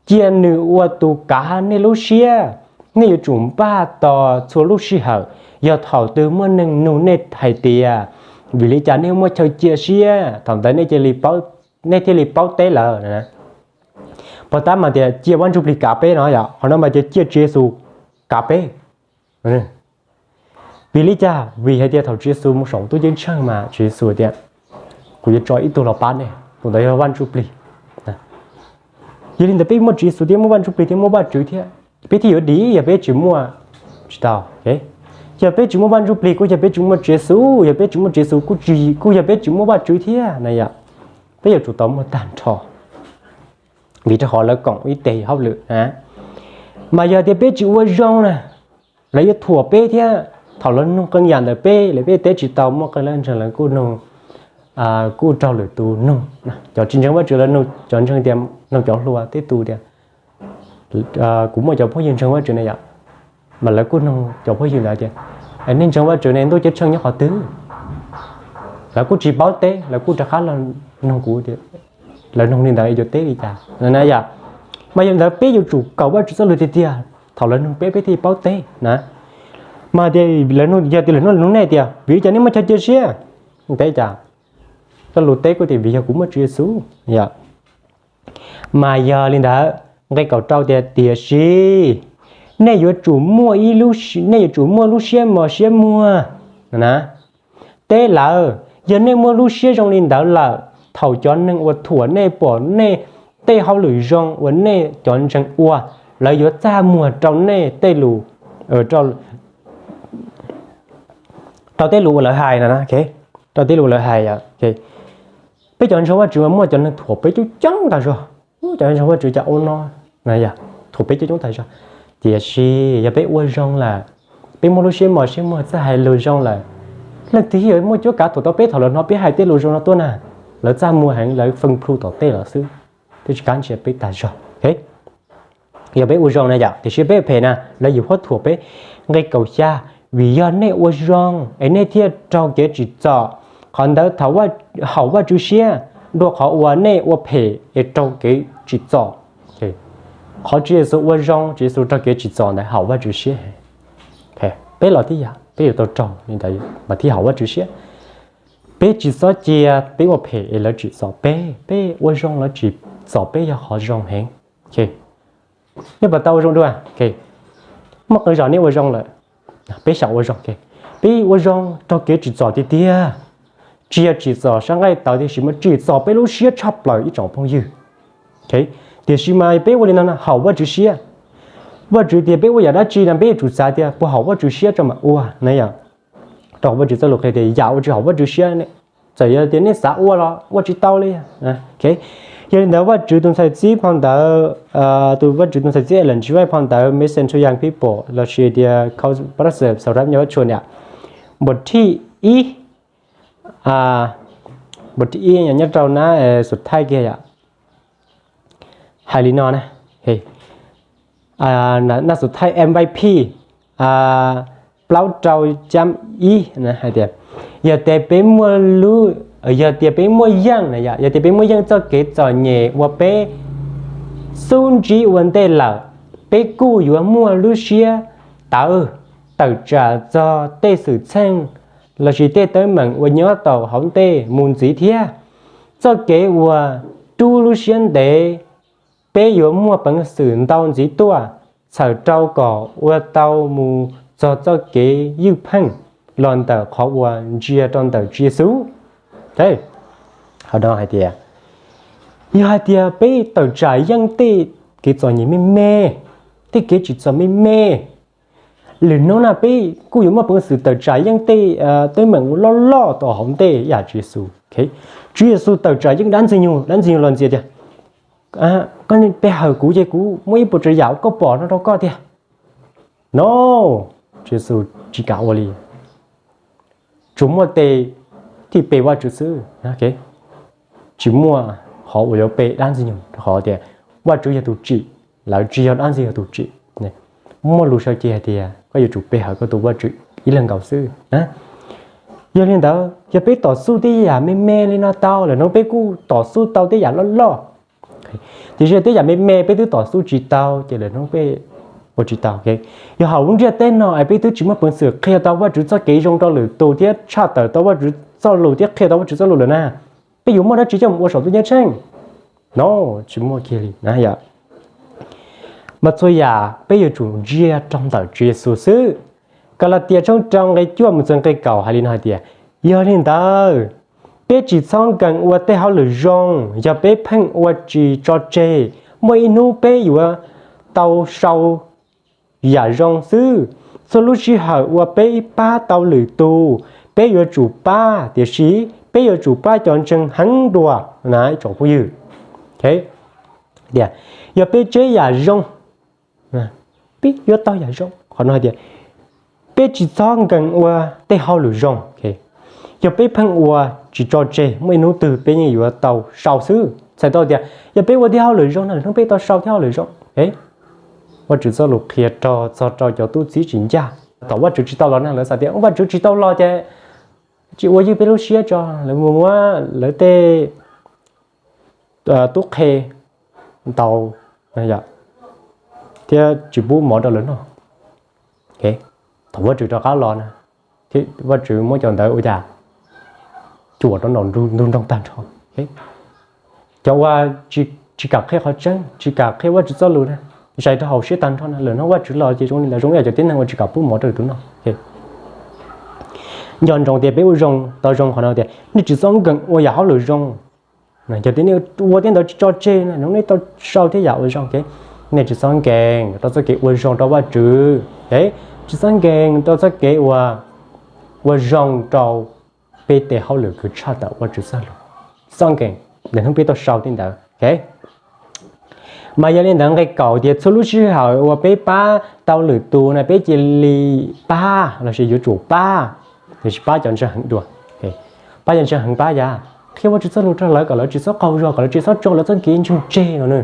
cia nws ua tus kav nej lub siab. Nej yuav tsum npaj tos txhua lub sij hawm, yog thaum twg muaj neeg nug nej hais tias, Vim li cas nej muaj chaw cia siab, thaum ntawd nej thiaj li paub teb lawm? Pov tab mas tias cia Vaj Ntsuj Plig kav peb no yom, qhov no mas tias cia Tswv Yexus kav peb. Vim li cas? Vim hais tias thaum Tswv Yexus mus saum ntuj ceeb tsheej mas Tswv Yexus tias, kuv yuav tso ib tug los pab nej, tus ntawd yog Vaj Ntsuj Plig. Yog li ntawd peb muaj Tswv Yexus thiab muaj Vaj Ntsuj Plig thiab muaj Vajtswv thiab, peb thiaj yuav dim. Yog peb tsis muaj, tsis tau. Yog peb tsis muaj Vaj Ntsuj Plig, kuj yog peb tsis muaj Tswv Yexus, yog peb tsis muaj Tswv Yexus kuj tsis, kuj yog peb tsis muaj Vajtswv thiab na yom. Peb yuav tsum tau muaj tag nrho, vim rau qhov lawv koom ib teg hauj lwm na. Mas yog tias peb tsis ua zoo na, lawv yuav thuam peb thiab. Thaum lawv nug qee yam ntawm peb, lawv peb teb tsis tau, muaj qee leej ntseeg lawv kuj nug, kuj raug lwm tus nug. Cov tsis ntseeg Vajtswv lawv nug cov ntseeg tias, nug cov hluas tej tus tias, kuv muaj cov phooj ywg ntseeg Vajtswv ne yom, mas lawv kuj nug cov phooj ywg ntawd tias, nej ntseeg Vajtswv ne, ntuj ceeb tsheej nyob qhov twg? Lawv kuj tsis paub teb, lawv kuj rov qab los nug kuv, lawv nug li ntawd yuav teb li cas na yom? Mas yog li ntawd peb yuav tsum kaum Vajtswv txoj lus tiag tiag, thaum lawv nug peb, peb thiaj paub teb na. Mas tias, yog tias lawv nug nej tias vim li cas nej muaj chaw cia siab, teb cas? Txoj lus teb kuj tias vim yog kuv muaj Tswv Yexus yom. Mas yog li ntawd, nqe kaum rau tias, tiam sis nej yuav tsum muaj ib lub, nej yuav tsum muaj lub siab mos siab muag na. Teb lawv, yog nej muaj lub siab zoo li ntawd lawm, thaum cov neeg uas thuam nej pom nej tej hauj lwm zoo uas nej cov ntseeg ua, lawv yuav txaj muag rau nej tej lus, rau tej lus uas lawv hais no, rau tej lus uas lawv hais. Peb cov ntseeg Vajtswv mas muaj cov neeg thuam peb coob coob tas zog. Cov neeg ntseeg Vajtswv cas ua no, thuam peb coob coob tas zog. Tiam sis yog peb ua zoo lawm, peb muaj lub siab mos siab muag txawj hais lus zoo lawm, leej twg yuav muaj cuab kav thuam tau peb thaum lawv hnov peb hais tej lus zoo no tuaj na? Lawv txaj muag heev, lawv feej plhu tom tej los xwb, twb tsis kam ntsia peb tas zog. Yog peb ua zoo na yom, tiam sis peb phem na, lawv yim huab thuam peb. Nqe kaum xya, vim yog nej ua zoo es nej thiaj raug kev tsim txom, qhov ntawd thaum haum Vajtswv siab, dua qhov uas nej ua phem es raug kev tsim txom. Qhov Tswv Yexus ua zoo, Tswv Yexus raug kev tsim txom ntawd haum Vajtswv siab. Peb los tib yam, peb yuav tau raug li ntawd mas thiaj haum Vajtswv siab. Peb tsis txhob cia peb ua phem es lawv tsim txom peb, peb ua zoo lawv tsim txom peb yog qhov zoo heev. Nej puas tau ua zoo dua? Muaj qee zaum nej ua zoo lawm, peb xyaum ua zoo, peb ua zoo raug kev tsim txom tiag tiag. Tsis yog tsim txom sab nqaij tawv tiam sis mas tsim txom peb lub siab tshaj plaws ib tsoom phooj ywg. Tiam sis mas peb ua li no no haum Vajtswv siab. Vajtswv tias peb ua yam dab tsi no peb yuav tsum xav tias puas haum Vajtswv siab tso mam ua na yom. Rau Vajtswv txoj lus qhia tias yam uas tsis haum Vajtswv siab, txawm yog tias nej xav ua los ua tsis tau li. Yog li ntawd Vajtswv tus ntxhais txib phau ntawv, tus Vajtswv tus ntxhais txib Ellen G. White phau ntawv Mission to Young People lossis tias Course Proverbs sau rab nyo tshuam niam, npuas thij ib, npuas thij ib nyob rau nab xus thaij kiag yom, hais li no na, nab xus thaij M Y P plaub rau cam ib hais tias, yog tias peb muaj, yog tias peb muaj yeej na yom, yog tias peb muaj yeej txoj kev txom nyem uas peb xub ntsib ua ntej lawm, peb kuj yuav muaj lub siab tawv tawm tsam txog tej xwm txheej lossis tej teeb meem uas nyob tau hauv ntej mus ntxiv thiab. Txoj kev uas rub lub siab ntev, peb yuav muaj peev xwm ntau ntxiv tuaj, txhawm rau kom ua tau mus txog txoj kev ywj pheej los ntawm qhov uas ntsia rau ntawm Tswv Yexus. Qhov no hais tias, yog hais tias peb tawm tsam yeej tej kev txom nyem me me, tej kev tsim txom me me, lwm hnub na peb kuj yuav muaj peev xwm tawm tsam yeej tej teeb meem loj loj tau hauv ntej yam Tswv Yexus. Tswv Yexus tawm tsam yeej dab Ntxwg Nyoog, dab Ntxwg Nyoog los ntxias tias, koj pe hawm kuv ces kuv muaj ib puas tsav yam koj pom no rau koj tiag. No, Tswv Yexus tsis kam ua li. Tsuas muaj tes thiaj pe Vajtswv xwb, tsis muaj qhov uas yuav pe dab Ntxwg Nyoog rau qhov tias Vajtswv yog tus tsim, lawv tsis yog dab Ntxwg Nyoog yog tus tsim. Muaj lus sau cia hais tias koj yuav tsum pe hawm koj tus Vajtswv ib leeg nkaus xwb. Yog li ntawd yog peb tom xuj tej yam me me li no tau, lwm hnub peb kuj tom xuj tau tej yam loj loj. Tiam sis tej yam me me peb twb tom xuj tsis tau ces lwm hnub peb ua tsis tau. Yog hauv lub ntiaj teb no es peb twb tsis muaj peev xwm qhia tau Vajtswv txoj kev zoo rau lwm tus thiab tshaj tawm tau Vajtswv txoj lus thiab qhia tau Vajtswv txoj lus lawm na, peb yuav muaj dab tsi coj mus ua saum ntuj ceeb tsheej? No, tsis muaj kiag li na yom. Mas txhua yam peb yuav tsum ntsia rau ntawm Tswv Yexus xwb. Kalatias tshooj rau nqe cuaj mus txog nqe kaum hais li no hais tias, yog li ntawd, peb tsis txhob nkees ua tej hauj lwm zoo, yog peb pheej ua tsis tso tseg, muaj ib hnub peb yuav tau sau yam zoo xwb. Txhua lub sij hawm uas peb pab tau lwm tus, peb yuav tsum pab, tiam sis peb yuav tsum pab cov ntseeg heev dua na ib tsoom phooj ywg. Tias, yog peb tseb yam zoo, peb yuav tau yam zoo. Qhov no hais tias, peb tsis txhob nkees ua tej hauj lwm zoo. Yog peb pheej ua tsis tso tseg, muaj ib hnub twg peb yeej yuav tau sau xwb. Txhais tau tias yog peb ua tej hauj lwm zoo no lwm hnub peb tau sau tej hauj lwm zoo. Vajtswv txoj lus qhia rau txog rau cov tub txib tsis ncaj, thaum Vajtswv tsis tau los na lawv xav tias Vajtswv tsis tau los ces tsis ua ywj peb lub siab tso, lawv mus muab lawv tej tub qhe ntaus thiab tsis pub mov rau lawv noj. Thaum Vajtswv rov qab los na, Vajtswv muab cov ntawd ua cas cuam rau nraum ntug nroog tag nrho. Cov uas tsis kam qhia qhov tseeb, tsis kam qhia Vajtswv txoj lus na, zais rau hauv siab tag nrho na, lwm hnub Vajtswv los ces zoo li ntawd, zoo ib yam cov tib neeg uas tsis kam pub mov rau lwm tus noj. Nco ntsoov tias peb ua zoo tau zoo qhov no tias nej tsis txhob nkees ua yam hauj lwm zoo. Yog tias nej ua tej ntawd tsis tso tseg na, nej tau sau thiab yam ua zoo. Nej tsis txhob nkees rau txoj kev ua zoo rau Vajtswv, tsis txhob nkees rau txoj kev ua, ua zoo rau peb tes hauj lwm kws tshaj tawm Vajtswv txoj lus. Txhob nkees, lwm hnub peb tau sau tej ntawd. Mas yog li ntawd nqe kaum tias txhua lub sij hawm uas peb pab tau lwm tus na peb cia li pab lossis yuav tsum pab, tiam sis pab cov ntseeg heev dua. Pab cov ntseeg heev pab yam qhia Vajtswv txoj lus rau lawv kom lawv tsis txhob qaug zog, kom lawv tsis txhob tso lawv txoj kev ntseeg tseg no na.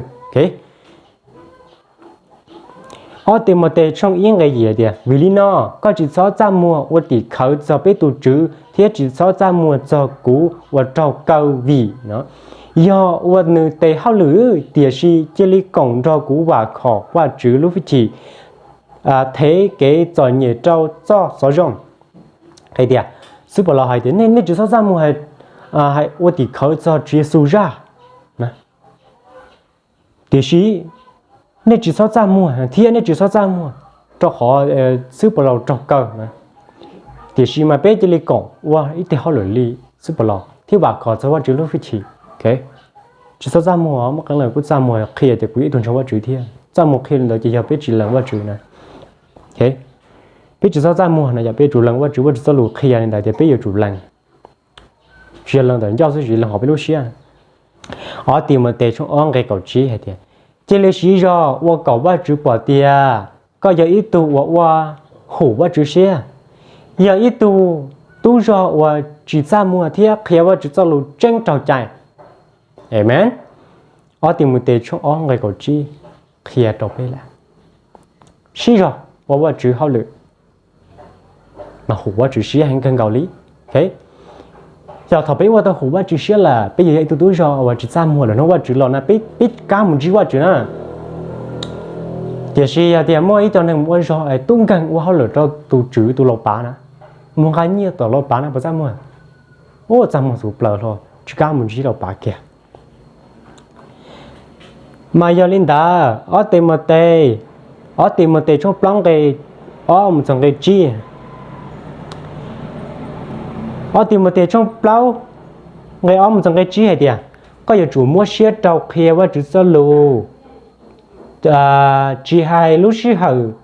Ob Timautes tshooj ib nqe yim tias, vim li no koj tsis txhob txaj muag ua tim khawv txog peb tus Tswv thiab tsis txhob txaj muag txog kuv uas raug kaw vim no. Yog ua nws tes hauj lwm, tiam sis cia li koom nrog kuv vam khom Vajtswv lub hwj chim, thev kev txom nyem rau txoj xov zoo. Hais tias, xib Paulus hais tias nej tsis txhob txaj muag ua tim khawv txog Tswv Yexus zaj, tiam sis nej tsis txhob txaj muag thiab nej tsis txhob txaj muag rau qhov xib Paulus raug kaw na. Tiam sis mas peb cia li koom ua ib teg hauj lwm li xib Paulus thiab vam khom txog Vajtswv lub hwj chim. Tsis txhob txaj muag, muaj qee leej kuj txaj muag qhia tias kuv yog ib tug ntseeg Vajtswv thiab txaj muag qhia li ntawd ces yog peb tsis lees Vajtswv na. Peb tsis txhob txaj muag no yog peb yuav tsum lees Vajtswv, Vajtswv txoj lus qhia li ntawd tias peb yuav tsum lees. Tsis yog lees ntawm ncauj xwb, tsis lees hauv peb lub siab. Ob Timautes tshooj ob nqe kaum tsib hais tias, cia li siv zog ua kom Vajtswv pom tias koj yog ib tug uas ua hum Vajtswv siab, yog ib tug tub zog uas tsis txaj muag thiab qhia Vajtswv txoj lus tseeb raug cai. Amees. Ob Timautes tshooj ob nqe kaum tsib qhia rau peb lawm, siv zog ua Vajtswv hauj lwm mas hum Vajtswv siab heev kawg nkaus li. Yog thaum peb ua tau hum Vajtswv siab lawm, peb yuav yog ib tug tub zog uas tsis txaj muag lawm hnub Vajtswv los na, peb kab mus ntsib Vajtswv na. Tiam sis yog tias muaj ib co neeg mus ua zog es tub nkeeg ua hauj lwm rau tus tswv tus laus pav na, mus nqa nyiaj tom laus pav na puas txaj muag? Ua txaj muag txhua plaws hlo, tsis kab mus ntsib laus pav kiag. Mas yog li ntawd, ob Timautes, ob Timautes tshooj plaub nqe ob mus txog nqe tsib. Ob Timautes tshooj plaub nqe ob mus txog nqe tsib hais tias, koj yuav tsum muab siab rau qhia Vajtswv txoj lus. Tsis hais lub sij hawm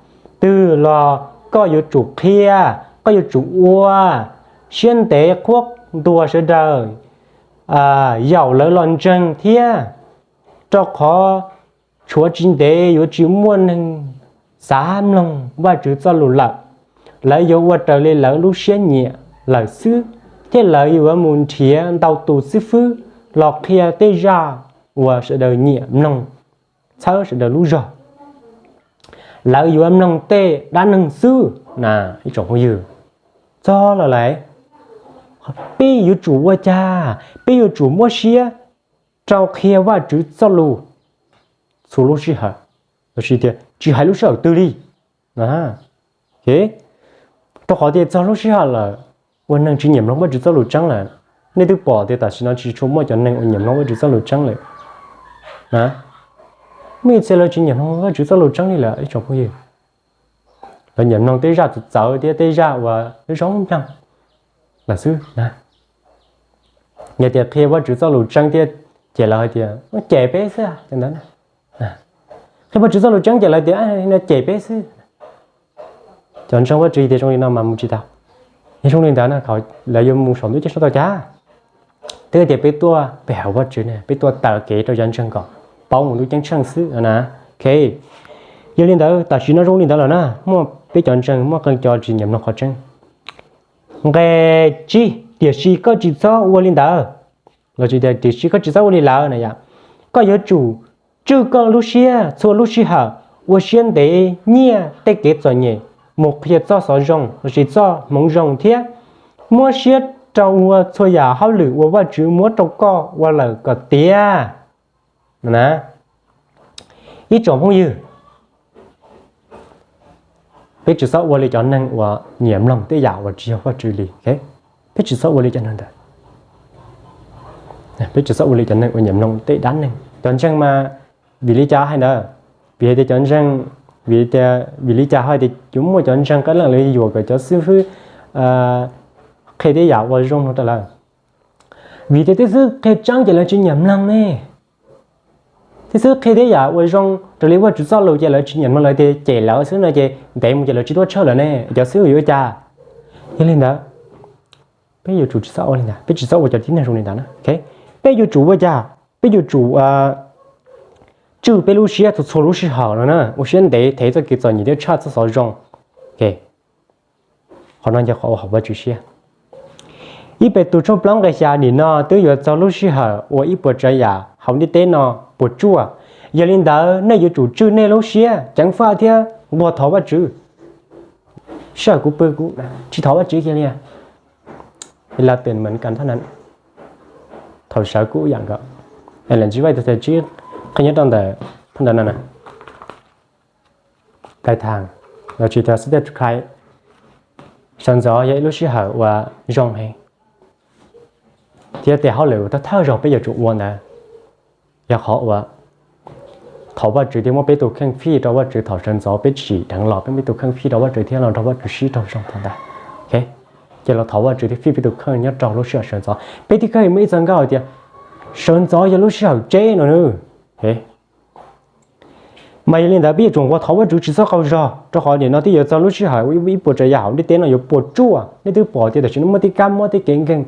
twg los koj yuav tsum qhia, koj yuav tsum ua siab ntev qhuab ntuas sawv daws, yaum lawv los ntseeg thiab, rau qhov tshuav tsis ntev yuav tsis muaj neeg xav mloog Vajtswv txoj lus lawm. Lawv yuav ua raws li lawv lub siab nyiam lawm xwb, thiab lawv yuav mus nrhiav ntau tus xib fwb los qhia tej zaj uas sawv daws nyiam mloog, txhawb sawv daws lub zog. Lawv yuav mloog tej dab neeg xwb na. Ib tsoom phooj ywg, txog los lawm, peb yuav tsum ua cas? Peb yuav tsum muab siab rau qhia Vajtswv txoj lus txhua lub sij hawm, los sis tias tsis hais lub sij hawm twg li. Rau qhov tias txog lub sij hawm lawm, ua neeg tsis nyiam mloog Vajtswv txoj lus tseeb lawm. Nej twb pom tias tam sim no tsis tshua muaj cov neeg uas nyiam mloog Vajtswv txoj lus tseeb lawm na. Muaj ib txhia lawv tsis nyiam mloog Vajtswv txoj lus tseeb li lawm ib tsoom phooj ywg. Lawv nyiam mloog tej zaj txawv txawv thiab tej zaj uas zoo mloog lawm xwb na. Yog tias qhia Vajtswv txoj lus tseeb thiab ces lawv hais tias cem peb xwb ntawd. Qhia Vajtswv txoj lus tseeb ces lawv tias cem peb xwb. Cov ntseeg Vajtswv tias zoo li no mas mus tsis tau. Yog zoo li ntawd no lawv yuav mus saum ntuj ceeb tsheej tau cas? Twb tias peb tuaj pe hawm Vajtswv ne, peb tuaj taw kev rau cov ntseeg kom paub mus ntuj ceeb tsheej xwb na. Ok, yog li ntawd tam sim no zoo li ntawd lawm na, muaj peb cov ntseeg muaj qee cov tsis nyiam mloog qhov tseeb. Nqe tsib, tiam sis koj tsis txhob ua li ntawd. Los tsis tias tiam sis koj tsis txhob ua li lawm na yom. Koj yuav tsum tswj koj lub siab txhua lub sij hawm, ua siab ntev nyiaj tej kev txom nyem, mus qhia txoj xov zoo lossis txoj hmoov zoo thiab muab siab rau ua txhua yam hauj lwm uas Vajtswv muab rau koj ua lawm kom tiav. Ib tsoom phooj ywg, peb tsis txhob ua li cov neeg uas nyiam mloog tej yam uas tsis yog Vajtswv li. Peb tsis txhob ua li cov neeg ntawd. Peb tsis txhob ua li cov neeg uas nyiam mloog tej dab neeg. Cov ntseeg mas vim li cas hais ntawd? Vim hais tias cov ntseeg, vim tias, vim li cas hais tias yuav muaj cov ntseeg qee leej lawv yuam kom cov xib hwb qhia tej yam uas zoo no rau lawv? Vim tias tej xib hwb qhia tseeb ces lawv tsis nyiam mloog ne. Tej xib hwb qhia tej yam uas zoo raws li Vajtswv txoj lus ces lawv tsis nyiam mloog, lawv tias cem lawv xwb no ces ntev mus ces lawv tsis tuaj tshawj lawm ne, cov xib hwb yuav ua cas? Yog li ntawd, peb yuav tsum tsis txhob ua li ntawd, peb tsis txhob ua cov tib neeg zoo li ntawd na. Peb yuav tsum ua cas? Peb yuav tsum tswj peb lub siab txhua txhua lub sij hawm no na, ua siab ntev thev txoj kev txom nyem thiab tshaj txoj xov zoo. Qhov no yog qhov ua haum Vajtswv siab. Ib Petus tshooj plaub nqe xya, nim no twb yuav txog lub sij hawm uas ib puas tsav yam hauv ntiaj teb no puas tsuaj. Yog li ntawd nej yuav tsum tswj nej lub siab ceev faj thiab nquag thov Vajtswv. Sij hawm kuv pw kuv tsis thov Vajtswv kiag li. Latin American thaum sawv kuj ib yam nkaus. Ntsis vaj tus thawj tsib qhia nyob rau ntawm phab ntawd no na. Pliv thab los tsis tas xib teb khai, sawv ntxov yog ib lub sij hawm uas zoo heev, thiab tej hauj lwm thawj thawj zaug peb yuav tsum ua ntawd yog qhov uas thov Vajtswv thiab muab peb tus kheej fij rau Vajtswv. Thaum sawv ntxov peb tsim dheev los peb muab tus kheej fij rau Vajtswv thiab los nrog Vajtswv sib raug zoo tag ntawd. Ces los thov Vajtswv thiab fij peb tus kheej nyob rau lub sij hawm sawv ntxov. Peb thiaj kawg muaj ib txoj nkauj hais tias sawv ntxov yog lub sij hawm tseb no na. Mas yog li ntawd peb yuav tsum nquag thov Vajtswv tsis txhob qaug zog, rau qhov nim no twb yuav txog lub sij hawm ib puas tsav yam hauv ntiaj teb no yuav puas tsuaj. Nej twb pom tias tam sim no muaj tej kab mob tej kev nkeeg,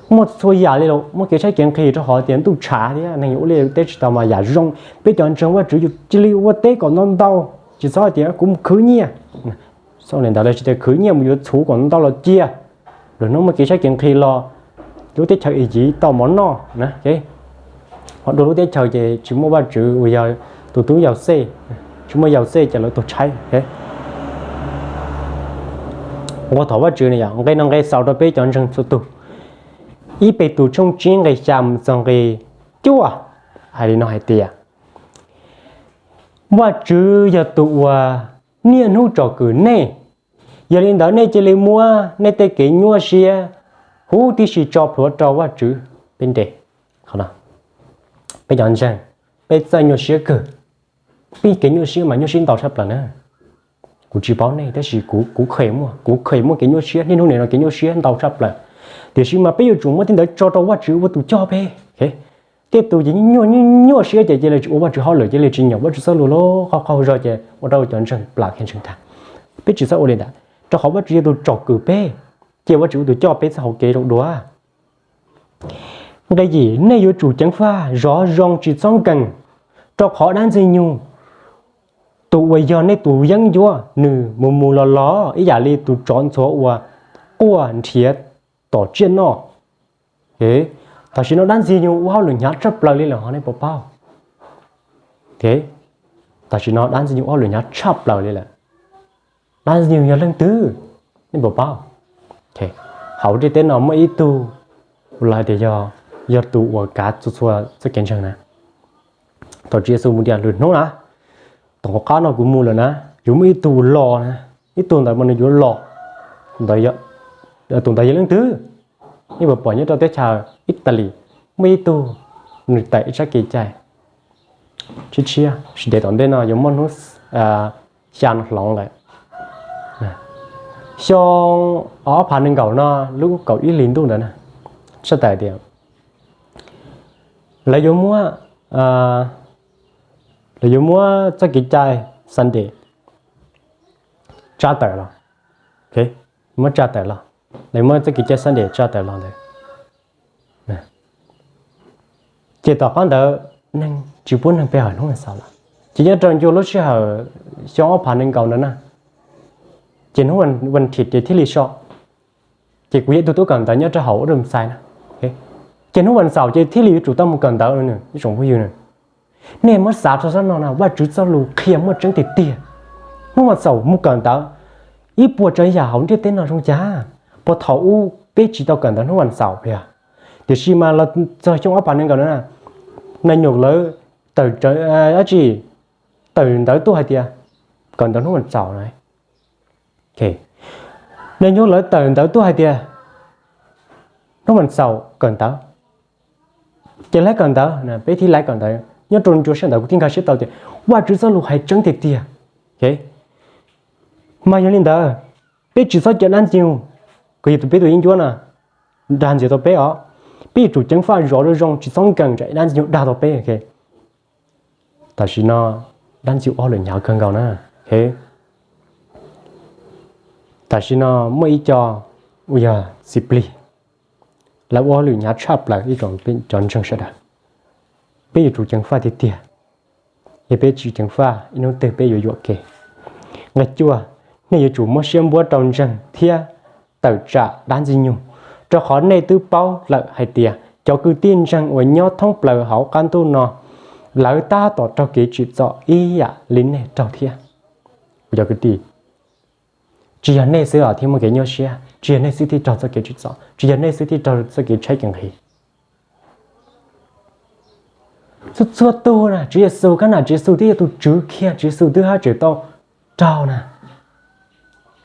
muaj txhua yam li los muaj kev tshaib kev nqhis rau qhov tias ntuj tshav thiab neeg yuav ua liaj ua teb tsis tau mas yam zoo peb cov ntseeg Vajtswv yus cia li ua teb kom ntau ntau, tsis txhob tias kuv mus khwv nyiaj. Txhob li ntawd, lawv tsis tias khwv nyiaj mus yuav txhuv kom ntau los cia. Lwm hnub muaj kev tshaib kev nqhis los lub teb chaws Iziv tau mov noj na. Ho dua lub teb chaws ces tsis muaj Vajtswv uas yog tus tub Yauxej, tsis muaj Yauxej ces lawv tuag tshaib. Nquag thov Vajtswv no yom, nqe no nqe xaus rau peb cov ntseeg txhua tus. Ib Petus tshooj tsib nqe xya mus txog nqe cuaj hais li no hais tias, Vajtswv yog tus uas niaj hnub tsom kwm nej, yog li ntawd nej cia li muab nej tej kev nyuaj siab huv tib si tso plhuav rau Vajtswv. Peb nres, peb cov ntseeg, peb txawj nyuaj siab kawg. Peb kev nyuaj siab mas nyuaj siab ntau tshaj plaws na. Kuv tsis paub nej tab sis kuv, kuv kheev muaj, kuv kheev muaj kev nyuaj siab, niaj hnub nim no kev nyuaj siab ntau tshaj plaws. Tiam sis mas peb yuav tsum muab tej ntawd tso rau Vajtswv ua tus coj peb. Tej tus ces nyuaj, nyuaj siab ces cia li tsis ua Vajtswv hauj lwm, cia li tsis nyiam Vajtswv txoj lus los qaug qaug zog ces ua rau cov ntseeg plam kiag ntseeg tag. Peb tsis txhob ua li ntawd, rau qhov Vajtswv yog tus tsom kwm peb, cia Vajtswv ua tus coj peb txoj hauv kev zoo dua. Nqe yim, nej yuav tsum ceev faj, zov zoo tsis txhob nkees, rau qhov dab Ntxwg Nyoog tus uas yog nej tus yeeb ncuab nws mus mus los los ib yam li tus tsov ntxhuav uas quaj nrhiav tom tsiaj noj. Tam sim no dab Ntxwg Nyoog ua hauj lwm hnyav tshaj plaws li lawm ho nej puas paub? Tam sim no dab Ntxwg Nyoog ua hauj lwm hnyav tshaj plaws li lawm. Dab Ntxwg Nyoog yog leej twg? Nej puas paub? Hauv ntiaj teb no muaj ib tug los hais tias yog, yog tus uas kav txhua txhua txoj kev ntseeg na. Thaum Tswv Yexus mus tias lwm hnub na, tom qab no kuv mus lawm na, yuav muaj ib tug los na, ib tug ntawd mas nws yuav los, ntawd yog Tus ntawd yog leej twg? Nej puas pom nyob rau teb chaws Italy muaj ib tug nws tawm ib tsab kev cai tshiab tshiab, tsis ntev tom ntej no yuav muaj hnub xya no hloov lawm. Xyoo ob phav nees nkaum no lub kaum ib hlis ntuj ntawd na, tshaj tawm tias lawv yuav muab, lawv yuav muab txoj kev cai Sunday tsa tawm los, muab tsa tawm los, lawv muab txoj kev cai Sunday tsa tawm los ntawd. Ces tom qab ntawd neeg tsis pub neeg pe hawm hnub vas xaum lawm. Ces nyob rau ncua lub sij hawm xyoo ob phav nees nkaum ntawd na, ces hnub vas thim ces thiaj li so. Ces kuv yog ib tug tub kawm ntawv nyob rau hauv ub rau xais na, ces hnub vas xaum ces thiaj li yuav tsum tau mus kawm ntawv no ib tsoom phooj ywg. Nej muab xav rau sab no na, Vajtswv txoj lus qhia muaj tseeb tiag tiag. Hnub vas xaum mus kawm ntawv, ib puas tsav yam hauv ntiaj teb no zoo cas, puas thaum ub peb tsis tau kawm ntawv hnub vas xaum yog? Tiam sis mas los txog xyoo ob phav nees nkaum na, nais nyuam lawv tawm, dab tsi, tawm ntawv tuaj hais tias kawm ntawv hnub vas xaum na. Nais nyuam lawv tawm ntawv tuaj hais tias hnub vas xaum kawm ntawv. Ces laiv kawm ntawv, peb thiaj laiv kawm ntawv. Nyob rau ncua sij hawm ntawd kuv thiaj nkag siab tau tias Vajtswv txoj lus hais tseeb tiag tiag. Mas yog li ntawd, peb tsis txhob cia dab ntxwg nyoog, kws yog tus peb tus yeeb ncuab na, dag ntxias tau peb os. Peb yuav tsum ceev faj zov zoo zoo, tsis txhob nkees tsam dab ntxwg nyoog dag tau peb. Tam sim no dab ntxwg nyoog ua hauj lwm hnyav kawg nkaus na. Tam sim no muaj ib co uas yog txiv plig, lawv ua hauj lwm hnyav tshaj plaws ib tsoom cov ntseeg sawv daws. Peb yuav tsum ceev faj tiag tiag. Yog peb tsis ceev faj, ib hnub twg peb yuav yuam kev. Nqe cuaj, nej yuav tsum muab siab npuab rau ntseeg thiab tawm tsam dab ntxwg nyoog, rau qhov nej twb paub lawm hais tias cov kwv tij ntseeg uas nyob thoob plaws hauv qab ntuj no, lawv tab tom raug kev tsim txom ib yam li nej raug thiab. Kuv cov kwv tij, tsis yog nej xwb os thiaj muaj kev nyuaj siab, tsis yog nej xwb thiaj raug txoj kev tsim txom, tsis yog nej xwb thiaj raug txoj kev tshaib kev nqhis. Txhua txhua tug na, Tswv Yexus, qhov no Tswv Yexus twb yog tus tswv kiag, Tswv Yexus twb haj tseem tau raug na.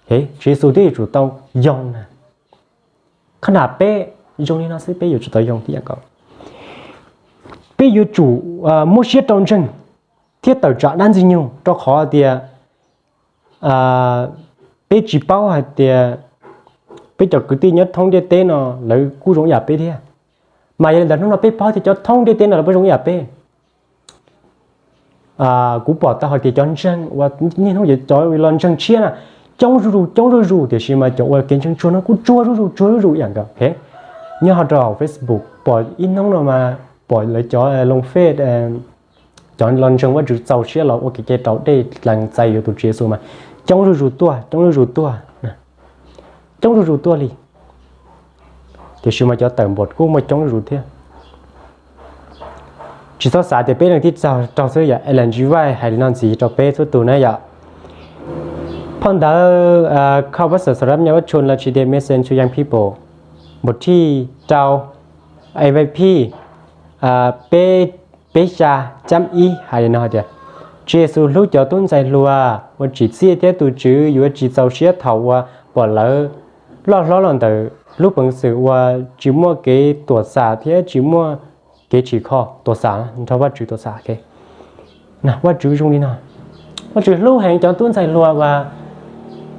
Tswv Yexus twb yuav tsum tau yoo na. Qhov no peb zoo li no xwb peb yuav tsum tau yoo tib yam nkaus. Peb yuav tsum muab siab rau ntseeg thiab tawm tsam dab ntxwg nyoog rau qhov tias peb tsis paub hais tias peb cov kwv tij nyob thoob ntiaj teb no lawv kuj zoo yam peb thiab. Mas yog li ntawd hnub no peb paub tias cov thoob ntiaj teb no lawv puas zoo yam peb. Kuv pom tau hais tias cov ntseeg uas niaj hnub yuav cov los ntseeg tshiab na, coob zuj zus coob zuj zus, tiam sis mas cov ua kev ntseeg tsuag no kuj tsuag zuj zus tsuag zuj zus ib yam nkaus. Nyob ho rau hauv Facebook pom ib hnub no mas pom lawv cov loo fej, cov los ntseeg Vajtswv txaus siab los ua kev cai raus dej lees txais yuav tus Tswv Yexus mas coob zuj zus tuaj, coob zuj zus tuaj, coob zuj zus tuaj li. Tiam sis mas cov tawm npam kuj muaj coob zuj zus thiab. Tsis txhob xav tias peb leej tib txog raug xwb yom. Ellen G. White hais li no ntxiv rau peb txhua tus na yom. Phau ntawv Conversation Surah Nyav Vaj Tshun Lajide Message to Young People, npus thib rau, A V P peb, peb xya cam ib hais li no tias, Tswv Yexus hlub cov tub ntxhais hluas uas tsim txiaj thiab tus Tswv yuav tsis txaus siab thaum uas pom lawv loj hlob los ntawm lub peev xwm uas tsis muaj kev tuam xam thiab tsis muaj kev tsim kho, tuam xam nrog Vajtswv tuam xam. Vajtswv zoo li no, Vajtswv hlub heev cov tub ntxhais hluas uas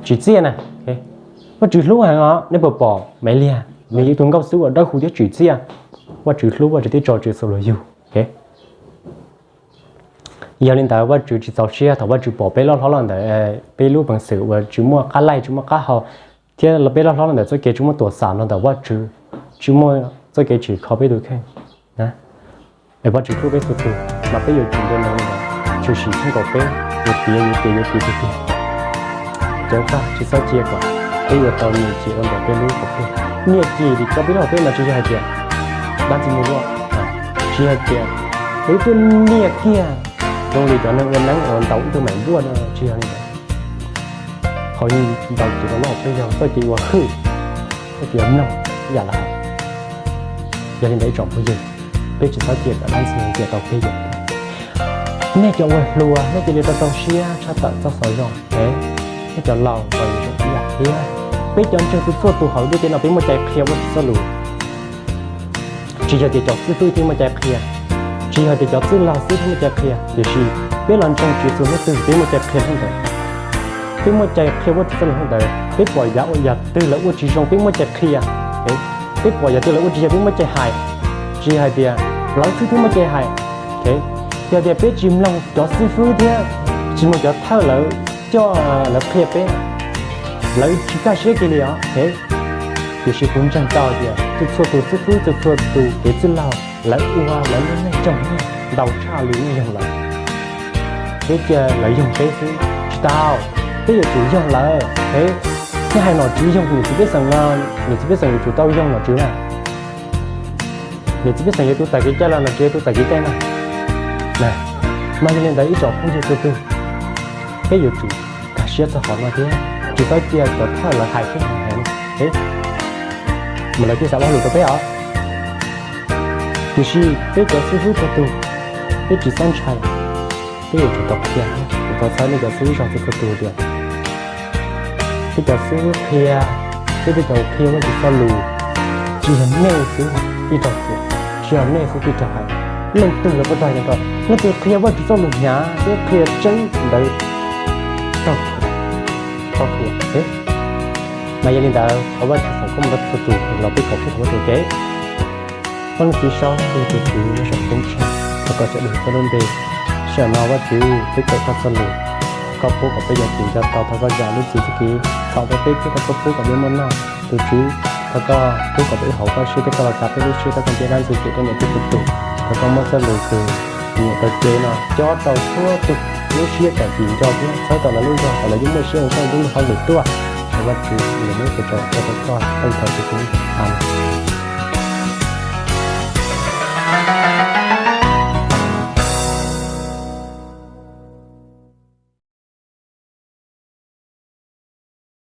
tsim txiaj na. Vajtswv hlub heev os, nej puas pom Maiv Liag, nws yog ib tug nkauj xwb uas dawb huv thiab tsim txiaj. Vajtswv hlub, Vajtswv thiaj tso Tswv Yexus los yug. Yog li ntawd Vajtswv tsis txaus siab thaum Vajtswv pom peb loj hlob los ntawm peb lub peev xwm uas tsis muaj qab laij tsis muaj qab hau, thiab peb loj hlob los ntawm txoj kev tsis muaj tuam xam los ntawm Vajtswv, tsis muaj txoj kev tsim kho peb tus kheej. Es Vajtswv hlub peb txhua tus, mas peb yuav tsum nco ntsoov ntawd, tshwm sim tsheej kaum peb yuav tiav yuav tiav yuav tiav tiag tiag. Ceev faj tsis txhob cia kom peb yuav tau nyiam cia ua ntawm peb lub hauv peb. Niaj cia li tso peb lub hauv peb mas tsis yog hais tias dab tsi mus luaj, tsis yog hais tias peb tuaj niaj kiag zoo li cov neeg ua neeb uas ntaus ib tug maim npuaj no, tsis yog li ntawd. Qhov ntaus cia rau lub hauv peb yog txoj kev ua hwj, txoj kev ua mloog ib yam lawm. Yog li ntawd ib tsoom phooj ywg, peb tsis txhob cia kom dab tsi cia tau peb yom. Nej cov ua hluas nej cia li rau rau siab tshaj tawm txoj xov zoo, nej cov laus los yuav tsum ib yam thiab. Peb cov ntseeg txhua txhua tus hauv ntiaj teb no peb muaj cai qhia Vajtswv txoj lus. Tsis yog tias cov xib fwb thiaj muaj cai qhia, tsis yog tias cov txwj laug xwb thiaj muaj cai qhia, tiam sis peb los ntseeg Tswv txhua hnub twg peb muaj cai qhia hnub ntawd. Peb muaj cai qhia Vajtswv txoj lus hnub ntawd. Peb pom yam, yam twg lawv ua tsis zoo peb muaj cai qhia. Peb pom yam twg lawv ua tsis yog peb muaj cai hais. Tsis hais tias lawv xwb thiaj muaj cai hais. Yog tias peb tsis mloog cov xib fwb thiab tsis mloog cov thawj lawv coj, lawv qhia peb, lawv tsis kaj siab kiag li os. Tiam sis kuv ntseeg tau tias txhua txhua tus xib fwb, txhua txhua tus kev txwj laug lawv ua lawv lub neej tsoom neeg ntau tshaj li lub neej yog lawm. Peb cia lawv yoog peb xwb tsis tau, peb yuav tsum yoog lawv. Peb hais nom tswv yoog niam txiv pej xeem no, niam txiv pej xeem yuav tsum tau yoog nom tswv na. Niam txiv pej xeem yuav tu txais kev cai los nom tswv yuav tu txais kev cai na. Mas yog li ntawd ib tsoom phooj ywg txhua tus, peb yuav tsum kaj siab txog qhov no thiab tsis txhob cia cov thawj lawv hais peb heev heev, mas lawv thiaj xav ua lus rau peb os. Tiam sis peb cov xib fwb txhua tus, peb tsis txhob ntshai, peb yuav tsum tau qhia thiab tsis txhob txhawj nej cov xib fwb zog txhua txhua tus tias peb cov xib fwb qhia, peb tej cov qhia Vajtswv txoj lus, tsis yog nej xwb thiaj raug thuam, tsis yog nej xwb thiaj raug hais. Leej twg los puas raug hais, leej twg qhia Vajtswv txoj lus hnyav thiab qhia tseeb ntawd raug thuam, raug thuam. Mas yog li ntawd thov Vajtswv foom koob hmoov rau txhua tus los peb koom siab thov Vajtswv ua ke. Pab leej txiv saub, tus Tswv nyob saum ceeb tsheej, thov koj tso dua txoj lub npe. Sij hawm no Vajtswv, peb kawm koj txoj lus, koj pub kom peb yuav tsum nco tau, thov koj zam lub txim txoj kev txhaum rau peb thiab thov koj pub kom peb muaj noj. Tus Tswv, thov koj pub kom peb hauv koj siab thiab koj los kav peb lub siab, thov koj ntiab dab ntxwg ces rau niam txiv txhua tus. Thov koj muab txoj lus kws nyiam tau cev no cob rau txhua tus lub siab kom tsim nco thiab txhawb tau lawv lub zog kom lawv yeej muaj siab ua koj lub hauj lwm tuaj. Thov Vajtswv niam muab kev tso rau koj, thov Vajtswv tus Amees.